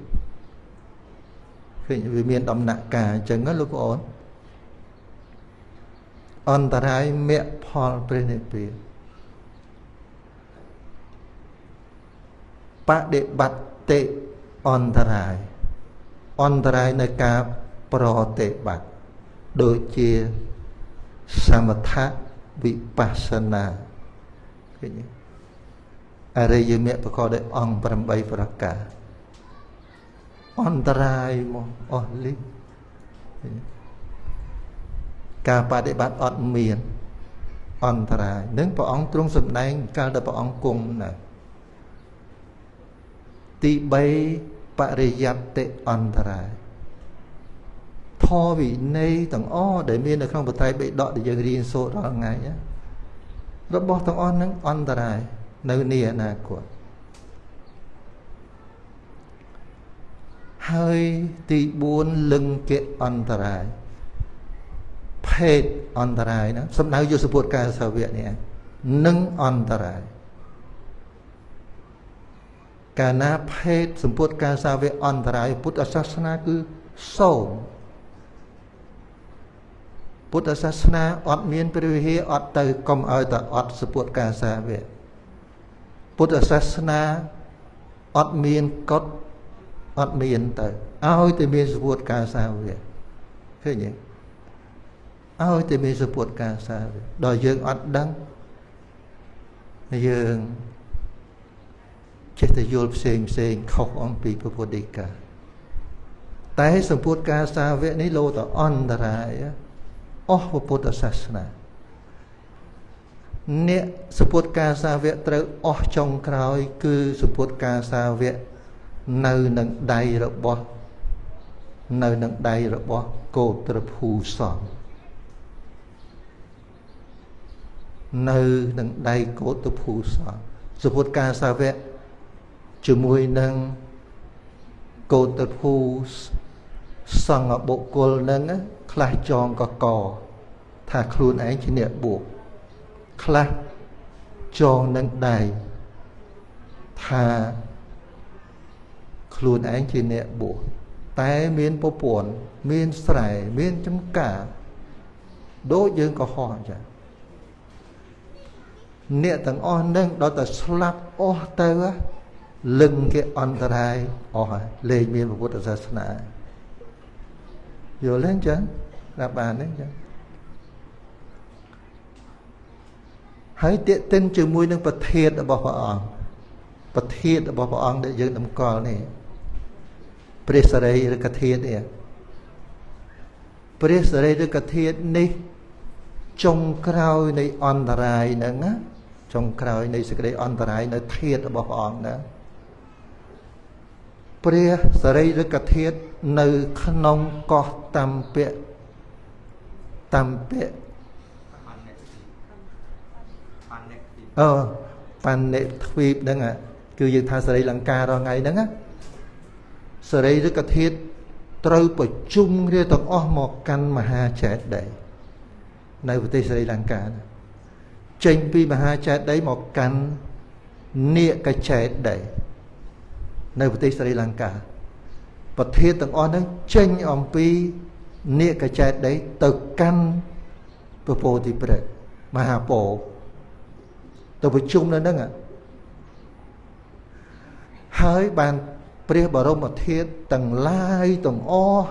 ឃើញវាមានដំណាក់កាលអញ្ចឹងណាលោកប្អូនអន្តរាយមគ្គផលព្រះនិព្វានបដិបត្តិអន្តរាយអន្តរាយនៅការប្រតិបត្តិដូចជាសមថៈវិបស្សនាឃើញទេអរិយមគ្គប្រកបដោយអង្គ8ប្រការអន្តរាយមកអស់លីការបដិបត្តិអត់មានអន្តរាយនឹងព្រះអង្គទ្រង់សម្ដែងកាលដែលព្រះអង្គគង់ណាទី3បរិយត្តិអន្តរាយធម៌វិន័យទាំងអស់ដែលមាននៅក្នុងបត្រៃបិដកដែលយើងរៀនសូត្ររាល់ថ្ងៃរបស់ទាំងអស់ហ្នឹងអន្តរាយនៅនាអនាគតហើយទី4លិង្គៈអន្តរាយភេទអន្តរាយណាសំដៅយកសុពុទ្ធកាសាវៈនេះនឹងអន្តរាយកាលណាភេទសម្ពុទ្ធកាសាវៈអន្តរាយពុទ្ធសាសនាគឺសូន្យពុទ្ធសាសនាអត់មានព្រះវិហារអត់ទៅកុំឲ្យតែអត់សម្ពុទ្ធកាសាវៈពុទ្ធសាសនាអត់មានកុដអត់មានទៅឲ្យតែមានសម្ពុទ្ធកាសាវៈឃើញទេឲ្យតែមានសម្ពុទ្ធកាសាវៈដល់យើងអត់ដឹងយើងចេះតែយល់ផ្សេងផ្សេងខុសអំពីព្រះពុទ្ធដីកាតែសម្ពុទ្ធកាសាវៈនេះលោតអន្តរាយអស់ពុទ្ធសាសនាអ្នកសម្ពុទ្ធកាសាវៈត្រូវអស់ចុងក្រោយគឺសម្ពុទ្ធកាសាវៈនៅនឹងដៃរបស់នៅនឹងដៃរបស់កោត្រភូសង្ឃនៅនឹងដៃកោត្រភូសង្ឃសម្ពុទ្ធកាសាវៈជាមួយនឹងកោត្រភូសង្ឃបុគ្គលនឹងខ្លះចងកកថាខ្លួនឯងជាអ្នកបួសខ្លះចងនឹងដៃថាខ្លួនឯងជាអ្នកបួសតែមានប្រពន្ធមានស្រែមានចំការដូចយើងក៏ហោះអញ្ចឹងអ្នកទាំងអស់នឹងដល់តែស្លាប់អស់ទៅលឹងគេអន្តរាយអស់ហើយលែងមានពុទ្ធសាសនាយល់ទេអញ្ចឹងរាប់បានទេអញ្ចឹងហើយទាក់ទិនជាមួយនឹងប្រធានរបស់ព្រះអង្គប្រធានរបស់ព្រះអង្គដែលយើងតម្កល់នេះព្រះសារីរិកធាតុនេះព្រះសារីរិកធាតុនេះចុងក្រោយនៃអន្តរាយហ្នឹងណាចុងក្រោយនៃសេចក្តីអន្តរាយនៅធាតុរបស់ព្រះអង្គណាព្រះសារីរិកធាតុនៅក្នុងកោះតំពៈតំពៈបណ្ណទ្វីបហ្នឹងគឺយើងថាសារីលង្ការរាល់ថ្ងៃហ្នឹងណាសារីរិកធាតុត្រូវប្រជុំគ្នាទាំងអស់មកកាន់មហាចេតិយនៅប្រទេសស្រីលង្កាចេញពីមហាចេតិយមកកាន់នាគចេតិយនៅប្រទេសស្រីលង្កាប្រធានទាំងអស់ហ្នឹងចេញអំពីនាគចេតិយទៅកាន់ព្រះពោធិព្រឹក្សមហាពោទៅប្រជុំនៅហ្នឹងហើយបានព្រះបរមធាតុទាំងឡាយទាំងអស់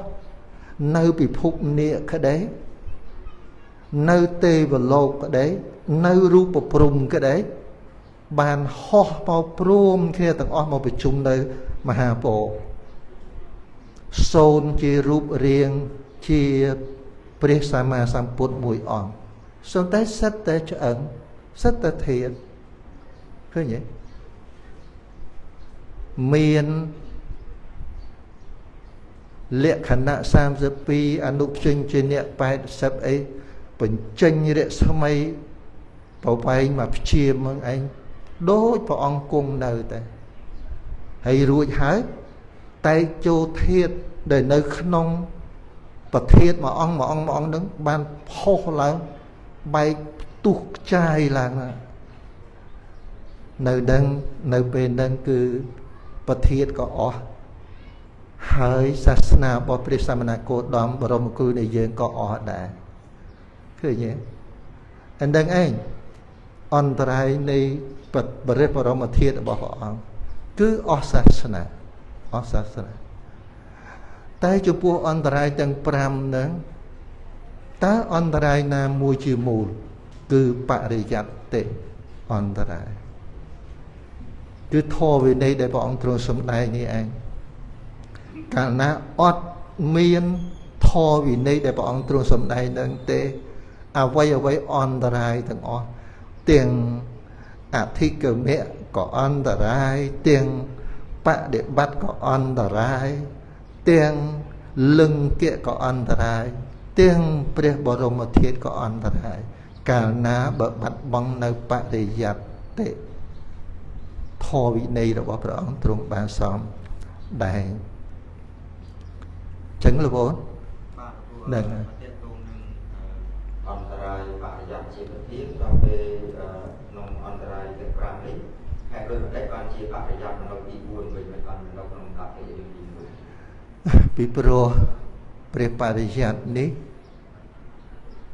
នៅពិភពនាគក្តីនៅទេវលោកក្តីនៅរូបព្រហ្មក្តីបានហោះមកព្រមគ្នាទាំងអស់មកប្រជុំនៅមហាពោសូនជារូបរាងជា ព្រះសម្មាសម្ពុទ្ធមួយអង្គសុទ្ធតែសិតតែឆ្អឹងសិតតែធាតុឃើញទេមានលក្ខណៈ32អនុព្យញ្ជនៈ80អីបញ្ចេញរស្មីប្រវែងមកព្យាមនឹងឯងដូចព្រះអង្គគង់នៅតែហើយរួចហើយតែចូលធាតុដែលនៅក្នុងប្រធាតមួយអង្គមួយអង្គមួយអង្គនឹងបានផុសឡើងបែកផ្ទុះខ្ចាយឡើងនៅនឹងនៅពេលហ្នឹងគឺប្រធាតក៏អស់ហើយសាសនារបស់ព្រះសមណគោតមបរមគ្រូនៃយើងក៏អស់ដែរឃើញទេអញ្ចឹងឯងអន្តរាយនៃព្រះបរមធាតុរបស់ព្រះអង្គគឺអស់សាសនាអស់សាសនាតែចំពោះអន្តរាយទាំង5ហ្នឹងតើអន្តរាយណាមួយជាមូលគឺបរិយត្តិអន្តរាយគឺធម៌វិន័យដែលព្រះអង្គទ្រង់សម្ដែងនេះឯងកាលណាអត់មានធម៌វិន័យដែលព្រះអង្គទ្រង់សម្ដែងនឹងទេអ្វីអ្វីអន្តរាយទាំងអស់ទាំងអធិកមៈក៏អន្តរាយទាំងបដិបត្តិក៏អន្តរាយទាំងលឹង្គៈក៏អន្តរាយទាំងព្រះបរមធាតុក៏អន្តរាយកាលណាបើបាត់បង់នៅបរិយត្តិធម៌វិន័យរបស់ព្រះអង្គទ្រង់បានសំដែងចឹងលោកប្អូនបាទហ្នឹងទាក់ទងនឹងអន្តរាយបរិយត្តិជាប្រធានដល់ពេលក្នុងអន្តរាយទាំង5នេះហេតុដូចម្ដេចបានជាបរិយត្តិនៅទី4វិញមិនបាននៅក្នុងអតិរឿងទី1ពីព្រោះព្រះបរិយត្តិនេះ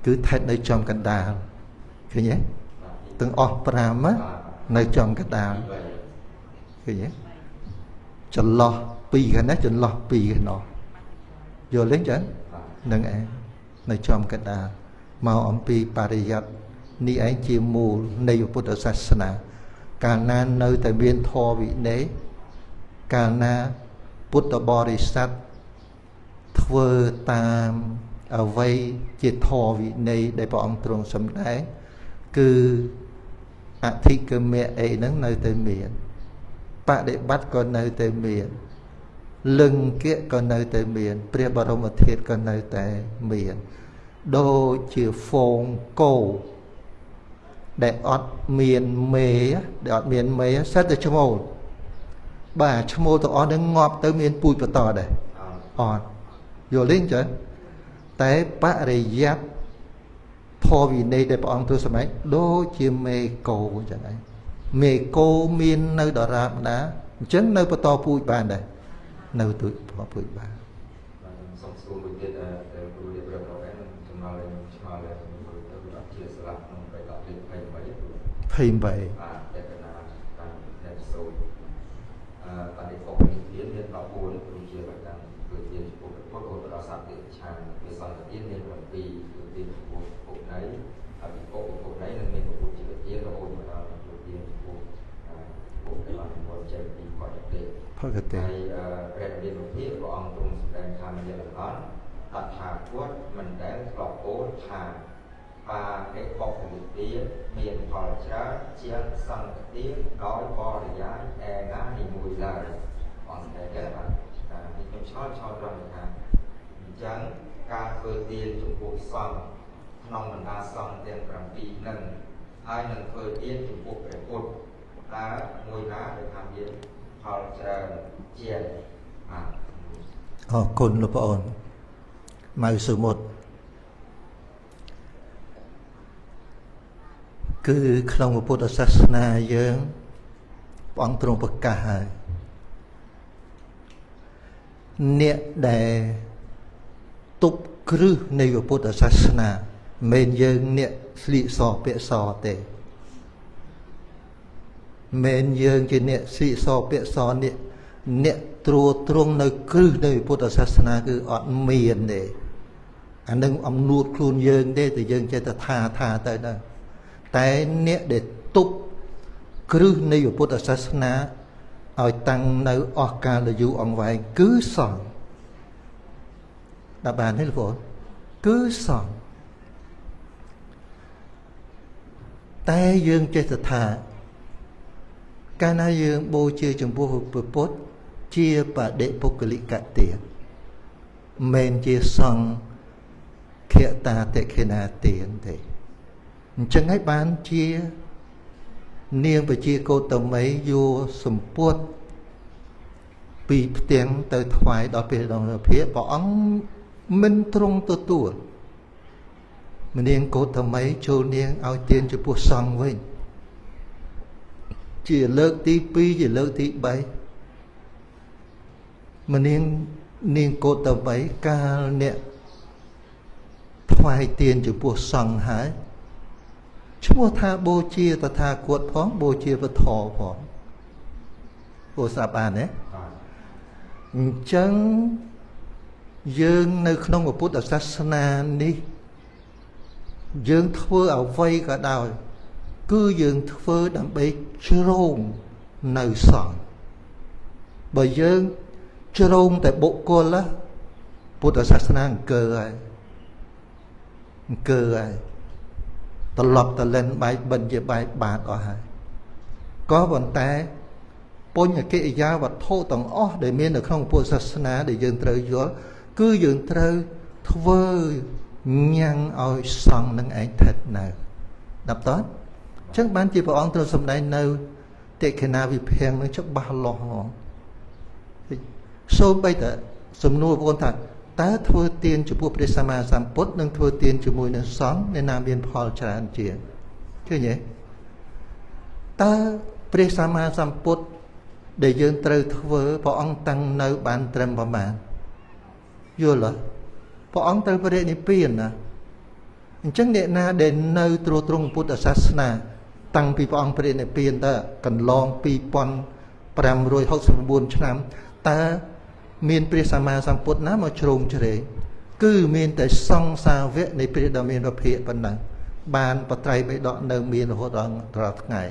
គឺស្ថិតនៅចំកណ្ដាលឃើញទេទាំងអស់5នៅចំកណ្ដាលឃើញទេចន្លោះ2ខាងនេះចន្លោះ2ខាងនោះយល់ទេចឹងនឹងឯងនៅចំកណ្ដាលមកអំពីបរិយត្តិនេះឯងជាមូលនៃពុទ្ធសាសនាកាលណានៅតែមានធម៌វិន័យកាលណាពុទ្ធបរិស័ទធ្វើតាមអ្វីជាធម៌វិន័យដែលព្រះអង្គទ្រង់សម្ដែងគឺអធិកមៈអីហ្នឹងនៅតែមានបដិបត្តិក៏នៅតែមានលឹង្គៈក៏នៅតែមានព្រះបរមធាតុក៏នៅតែមានដូចជាហ្វូងគោដែលអត់មានមេដែលអត់មានមេសិតតែឈ្មោលបាទឈ្មោលទាំងអស់នឹងងាប់ទៅមានពូជបន្តដែរអត់យល់ទេចឹងតែបរិយត្តិធម៌វិន័យដែលព្រះអង្គទ្រង់សម្ដែងដូចជាមេគោចឹងឯងមេគោមាននៅដរាបណាអញ្ចឹងនៅបន្តពូជបានដែរនៅទូចពូជបានបាទសូមសួរមួយទៀតដែលគ្រូរៀបរាប់ដល់ឯងចំណល់ឆ្ងល់ដែលគ្រូទៅវាជាស្លាប់ក្នុងបៃតលេខ28 28បាទតេកណាតាមតែសូត្របដិបុកនិព្វានមាន14គ្រូជាប្រកាន់គឺទានចំពោះពុទ្ធរហូតដល់សត្វទេឆានវាសន្តិទានមាន7គឺទានចំពោះពុទ្ធណៃអភិពុកពុទ្ធណៃនិងមានពុទ្ធជីវទានរហូតមកដល់ទានចំពោះពុទ្ធដែលបាននិវត្តន៍ចេញពីបកតិ ផកតិ ហើយព្រះរាមាភិព្រះអង្គទ្រង់សម្ដែងថាមយាលអន្តតថាគតមិនដែលធ្លាប់ពោលថាបារិបុកនិព្វានមានផលច្រើនជាងសង្ឃទានដោយបរិយាយឯណានីមួយឡើយអង្គតែចឹងបាទនេះខ្ញុំឆ្ងល់ត្រង់ថាអញ្ចឹងការធ្វើទានចំពោះសង្ឃក្នុងបណ្ដាសង្ឃទាំង7នឹងហើយនឹងធ្វើទានចំពោះព្រះពុទ្ធតើមួយណាដែលថាមានផលច្រើនជាងបាទអរគុណលោកប្អូនម៉ៅសុមុតគឺក្នុងពុទ្ធសាសនាយើងព្រះអង្គទ្រង់ប្រកាសហើយអ្នកដែលទប់គ្រឹះនៃពុទ្ធសាសនាមិនយើងអ្នកស្លៀកសពាក់សទេមិនយើងជាអ្នកស្លៀកសពាក់សនេះអ្នកត្រួតត្រងនៅគ្រឹះនៃពុទ្ធសាសនាគឺអត់មានទេអានឹងអំនួតខ្លួនយើងទេតែយើងចេះតែថាទៅដែរតែអ្នកដែលទប់គ្រឹះនៃពុទ្ធសាសនាឲ្យតាំងនៅអស់កាលយូរអង្វែងគឺសង្ឃដល់បានទេលោកប្អូន គឺសង្ឃតែយើងចេះតែថាកាលណាយើងបូជាចំពោះព្រះពុទ្ធជាបដិពុគ្គលិកទានមិនជាសង្ឃតាតិខេណាទានទេអញ្ចឹងហើយបានជានាងប្រជាកោតមីយោសម្ពុតពីផ្ទាំងទៅថ្វាយដល់ព្រះដងភិព្រះអង្គមិនទ្រង់ទទួលមនាងកោតមីចូលនាងឲ្យទានចំពោះសង្ឃវិញជាលើកទី2ជាលើកទី3មនាងនាងកោតមីកាលអ្នកថ្វាយទានចំពោះសង្ឃហើយឈ្មោះថាបូជាតថាគតផងបូជាពធផងពោស្រាប់បានទេអញ្ចឹងយើងនៅក្នុងពុទ្ធសាសនានេះយើងធ្វើអ្វីក៏ដោយគឺយើងធ្វើដើម្បីជ្រោងនៅសង្ឃបើយើងជ្រោងតែបុគ្គលពុទ្ធសាសនាអង្គើហើយអង្គើហើយត្រឡប់តលិនបែកបិណ្ឌជាបែកបាតអស់ហើយក៏ប៉ុន្តែពុញ្ញកិរិយាវត្ថុទាំងអស់ដែលមាននៅក្នុងពុទ្ធសាសនាដែលយើងត្រូវយល់គឺយើងត្រូវធ្វើញ៉ាំងឲ្យសង្ឃនឹងឯងស្ថិតនៅដល់តើអញ្ចឹងបានជាព្រះអង្គត្រូវសម្ដែងនៅតិខណាវិភាំងនឹងច្បាស់លាស់ហ្មងសូម្បីតែសំណួរបងថាតើធ្វើទានចំពោះព្រះសម្មាសម្ពុទ្ធនិងធ្វើទានជាមួយនឹងសង្ឃអ្នកណាមានផលច្រើនជាងឃើញទេតើព្រះសម្មាសម្ពុទ្ធដែលយើងត្រូវធ្វើព្រះអង្គតាំងនៅបានត្រឹមប្រមាណយល់ទេព្រះអង្គត្រូវបរិនិព្វានណាអញ្ចឹងអ្នកណាដែលនៅទ្រទ្រង់ពុទ្ធសាសនាតាំងពីព្រះអង្គបរិនិព្វានទៅកន្លង2569ឆ្នាំតើមានព្រះសម្មាសម្ពុទ្ធណាមកជ្រោមជ្រែងគឺមានតែសង្ឃសាវកនៃព្រះដ៏មានព្រះភិក្ខប៉ុណ្ណឹងបានបត្រៃបិដកនៅមានរហូតដល់រាល់ថ្ងៃ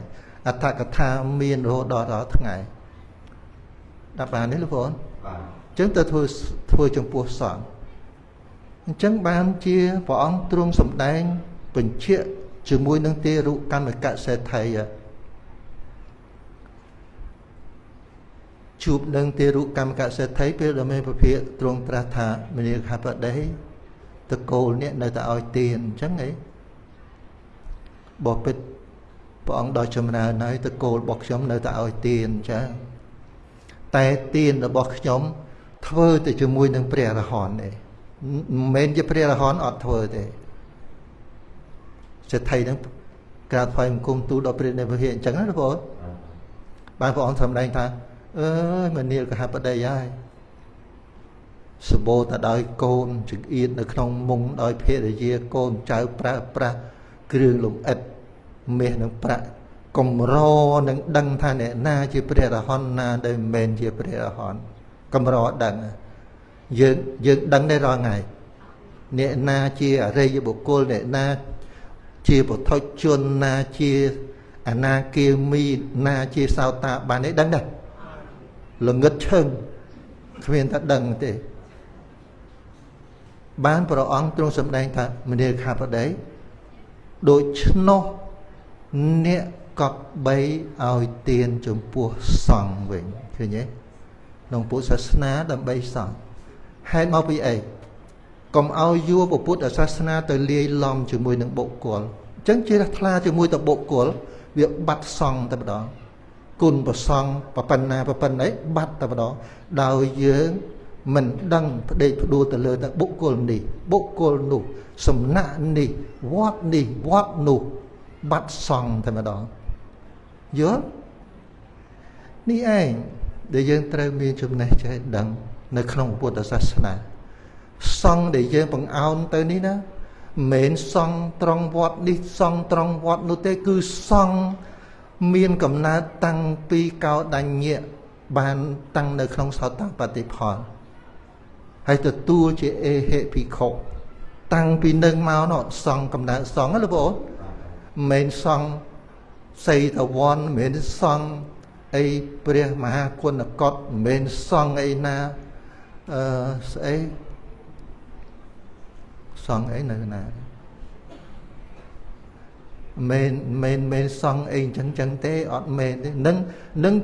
អត្ថកថាមានរហូតដល់រាល់ថ្ងៃដល់បានទេលោកប្អូនបាទអញ្ចឹងទៅធ្វើចំពោះសង្ឃអញ្ចឹងបានជាព្រះអង្គទ្រង់សម្ដែងបញ្ជាក់ជាមួយនឹងទេរុកម្មកសេដ្ឋីជួបនឹងទេរុកម្មកសេដ្ឋីពេលដ៏មានព្រះភិក្ខទ្រង់ត្រាស់ថាមនាលខបតីតកូលអ្នកនៅតែឲ្យទានអញ្ចឹងឯងបបិទ្ធព្រះអង្គដល់ចម្រើនហើយតកូលរបស់ខ្ញុំនៅតែឲ្យទានអញ្ចឹងតែទានរបស់ខ្ញុំធ្វើទៅជាមួយនឹងព្រះអរហន្តទេមិនមែនជាព្រះអរហន្តអត់ធ្វើទេសេដ្ឋីហ្នឹងក្រាបថ្វាយបង្គំទូលដល់ព្រះនិព្វានអញ្ចឹងណាបងប្អូនបានព្រះអង្គសម្ដែងថាអើយមនាលកហបតីហើយសបោតែដោយកូនចង្អៀតនៅក្នុងមុងដោយភរិយាកូនចៅប្រើប្រាស់គ្រឿងលំអិតមាសនិងប្រាក់កម្រនឹងដឹងថាអ្នកណាជាព្រះអរហន្តណាដែលមិនមែនជាព្រះអរហន្តកម្រដឹងយើងដឹងដែររាល់ថ្ងៃអ្នកណាជាអរិយបុគ្គលអ្នកណាជាពុទ្ធជនណាជាអនាគាមីណាជាសោតាបាននេះដឹងដែរល្ងឹតឈឹងគ្មានតែដឹងទេបានព្រះអង្គទ្រង់សម្ដែងថាមនាលខាបតីដូច្នោះអ្នកកប់បីឲ្យទានចំពោះសង្ឃវិញឃើញទេក្នុងពុទ្ធសាសនាដើម្បីសង្ឃហេតុមកពីអីកុំឲ្យយួរពុទ្ធសាសនាទៅលាយឡំជាមួយនឹងបុគ្គលអញ្ចឹងជាថ្លាជាមួយទៅបុគ្គលវាបាត់សង្ឃតែម្ដងគុណប្រសង្ឃប៉ុណ្ណាប៉ុណ្ណីបាត់តែម្ដងដោយយើងមិនដឹងផ្ដេកផ្ដួលទៅលើតែបុគ្គលនេះបុគ្គលនោះសំណាក់នេះវត្តនេះវត្តនោះបាត់សង្ឃតែម្ដងយល់នេះឯងដែលយើងត្រូវមានចំណេះចេះដឹងនៅក្នុងពុទ្ធសាសនាសង្ឃដែលយើងបង្អោនទៅនេះណាមិនមែនសង្ឃត្រង់វត្តនេះសង្ឃត្រង់វត្តនោះទេគឺសង្ឃមានកំណើតតាំងពីកោដញ្ញៈបានតាំងនៅក្នុងសោតាបតិផលហើយទទួលជាអេហិភិក្ខុតាំងពីនឹងមកនោះសង្ឃកំណើតសង្ឃណាលោកប្អូនមិនមែនសង្ឃសីតវ័នមិនមែនសង្ឃអីព្រះមហាគុណកុដមិនមែនសង្ឃអីណាស្អី សង្ឃអីនៅណាមែនមែនមែនសង្ឃអីចឹងចឹងទេអត់មែនទេនឹងនឹង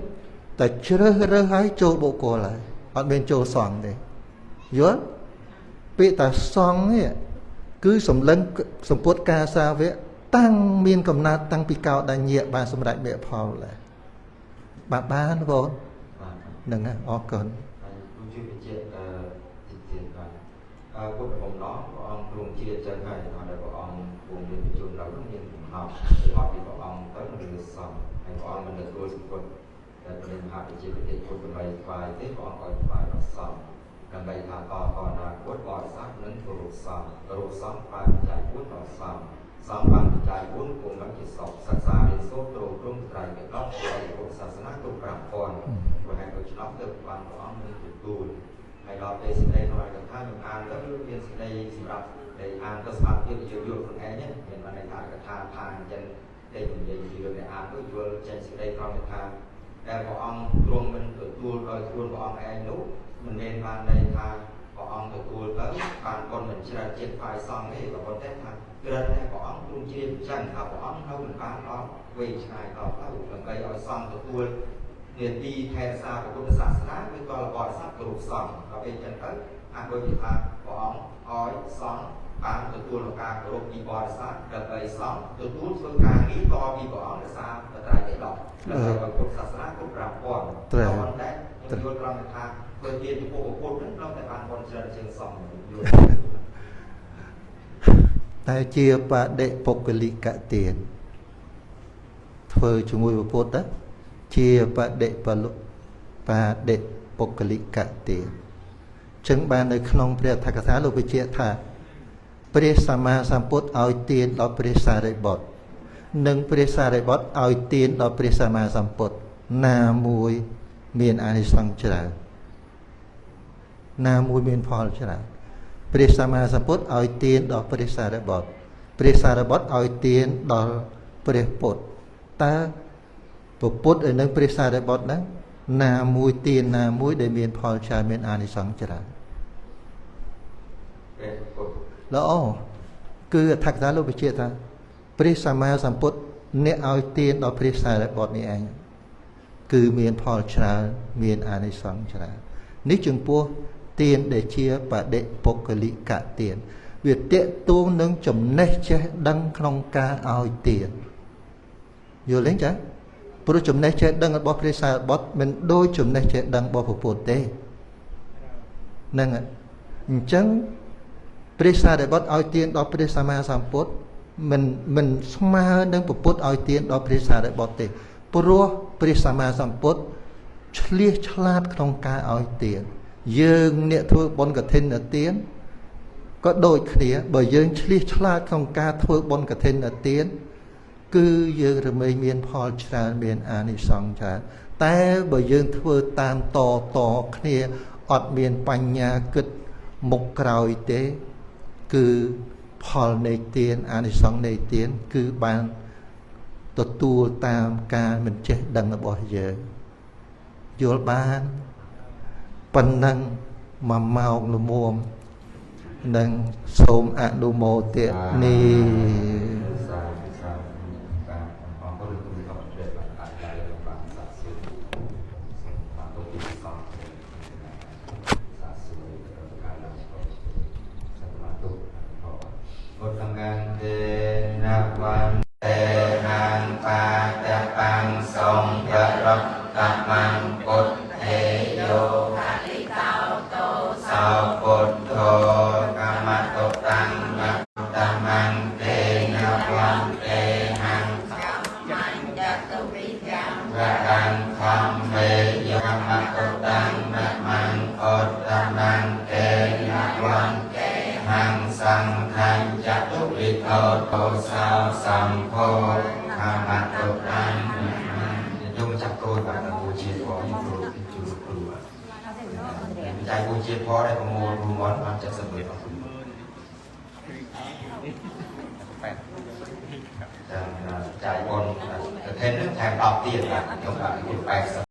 តែជ្រើសរើសឲ្យចូលបុគ្គលហើយអត់មានចូលសង្ឃទេយល់ពាក្យថាសង្ឃនេះគឺសម្លឹងសម្ពុតការសាវកតាំងមានកំណើតតាំងពីកោដញ្ញៈបានសម្រេចមគ្គផលដែរបាទបានបងហ្នឹងអរគុណ លោកជួយបញ្ជាក់តិចទៀតបាទពុទ្ធបំណងព្រះអង្គទ្រង់ជ្រាបចឹងហើយដល់ព្រះអង្គគង់មានប្រជុំដល់មានកំហុសអត់ពីព្រះអង្គទៅឬសង្ឃហើយព្រះអង្គមិនទទួលសម្ពុតតែព្រះមហាប្រជាពិធពុទ្ធដើម្បីថ្វាយទេព្រះអង្គឲ្យថ្វាយដល់សង្ឃដើម្បីថាតអនាគតបរិស័ទនិងគោរពសង្ឃគោរពសង្ឃបានបច្ច័យ4ដល់សង្ឃសង្ឃបានបច្ច័យ4គង់នឹងជាសពសិក្សារៀនសូត្រទ្រទ្រង់ត្រៃបិដកនៃពុទ្ធសាសនាគ្រប់5000ព្រោះហេតុដូច្នោះទើបបានព្រះអង្គនឹងទទួលហើយដល់ពេលសេចក្តីក្នុងកថាខ្ញុំអានទៅមានសេចក្តីសម្រាប់ដែលអានទៅស្អាតទៀតយើងយល់ខ្លួនឯងមានបានន័យថាកថាថាអញ្ចឹងតែនិយាយពីរឿងដែលអានទៅយល់ចេញសេចក្តីត្រង់ថាដែលព្រះអង្គទ្រង់មិនទទួលដោយខ្លួនព្រះអង្គឯងនោះមិនមែនបានន័យថាព្រះអង្គទទួលទៅបានបុណ្យមិនច្រើនជាងฝ่ายសង្ឃទេក៏ប៉ុន្តែថាក្រិនតែព្រះអង្គទ្រង់ជ្រាបអញ្ចឹងថាព្រះអង្គនៅមិនបានដល់វែងឆ្ងាយដល់ទៅដើម្បីឲ្យសង្ឃទទួលនាទីថែរក្សាពុទ្ធសាសនាវាក៏បរិស័ទគោរពសង្ឃដល់ពេលអញ្ចឹងទៅអាចដូចថាព្រះអង្គឲ្យសង្ឃបានទទួលការគោរពពីបរិស័ទដើម្បីសង្ឃទទួលធ្វើការងារតពីព្រះអង្គរក្សាបត្រៃបិដកដើម្បីឲ្យពុទ្ធសាសនាគ្រប់5000ប៉ុន្តែខ្ញុំយល់ត្រង់ថាធ្វើទានចំពោះពុទ្ធនឹងដល់តែបានបុណ្យច្រើនជាងសង្ឃយល់ តែជាបដិបុគ្គលិកទានធ្វើជាមួយពុទ្ធជាបដិបលបដិបុគ្គលិកទានចឹងបាននៅក្នុងព្រះអត្ថកថាលោកបញ្ជាក់ថាព្រះសម្មាសម្ពុទ្ធឲ្យទានដល់ព្រះសារីបុត្រនិងព្រះសារីបុត្រឲ្យទានដល់ព្រះសម្មាសម្ពុទ្ធណាមួយមានអានិសង្សច្រើនណាមួយមានផលច្រើនព្រះសម្មាសម្ពុទ្ធឲ្យទានដល់ព្រះសារីបុត្រព្រះសារីបុត្រឲ្យទានដល់ព្រះពុទ្ធតើពុទ្ធឯនឹងព្រះសារីបុត្រហ្នឹងណាមួយទានណាមួយដែលមានផលច្រើនមានអានិសង្សច្រើន ព្រះពុទ្ធ ល្អគឺអត្ថកថាលោកបញ្ជាក់ថាព្រះសម្មាសម្ពុទ្ធអ្នកឲ្យទានដល់ព្រះសារីបុត្រនេះឯងគឺមានផលច្រើនមានអានិសង្សច្រើននេះចំពោះទានដែលជាបដិបុគ្គលិកទានវាតេតួងនឹងចំណេះចេះដឹងក្នុងការឲ្យទានយល់ទេចាព្រោះចំណេះចេះដឹងរបស់ព្រះសារីបុត្រមិនដូចចំណេះចេះដឹងរបស់ពុទ្ធទេហ្នឹងអញ្ចឹងព្រះសារីបុត្រឲ្យទានដល់ព្រះសម្មាសម្ពុទ្ធមិនស្មើនឹងពុទ្ធឲ្យទានដល់ព្រះសារីបុត្រទេព្រោះព្រះសម្មាសម្ពុទ្ធឆ្លៀសឆ្លាតក្នុងការឲ្យទានយើងអ្នកធ្វើបុណ្យកឋិនទានក៏ដូចគ្នាបើយើងឆ្លៀសឆ្លាតក្នុងការធ្វើបុណ្យកឋិនទានគឺយើងរមែងមានផលច្រើនមានអានិសង្សច្រើនតែបើយើងធ្វើតាមតតគ្នាអត់មានបញ្ញាគិតមុខក្រោយទេគឺផលនៃទានអានិសង្សនៃទានគឺបានទទួលតាមការមិនចេះដឹងរបស់យើងយល់បានប៉ុណ្ណឹងមួយម៉ោងល្មមនឹងសូមអនុមោទនា សាសាបាទអរគុណគុណអរព្រះបាទអាចឡើងបានសាសួរសូមបានទុកទីសង្ឃសាសួរដល់ការឡើងឆ្លងសមាទុកអរតង្កាំទេនវន្ទេហੰបាតបាំងសង្ឃរតមង្ពុទ្ធេយោសោពុទ្ធោកមតុតាំងតមង្ទេនវន្ទេហੰវរੰខំមេយមតុតាំងមង្អតមង្ទេនវន្ទេហੰសង្ឃញ្ចតុវិធោតោសោសម្ភោខមតុតាំងយំចាប់កូនបាទបូជាផងគ្រូជួគ្រូបាទចាយបូជាផងได้ប្រមូលរួមបាន70រៀលចាយបុណ្យកឋិននឹងថែម10ទៀតបាទខ្ញុំបាទ80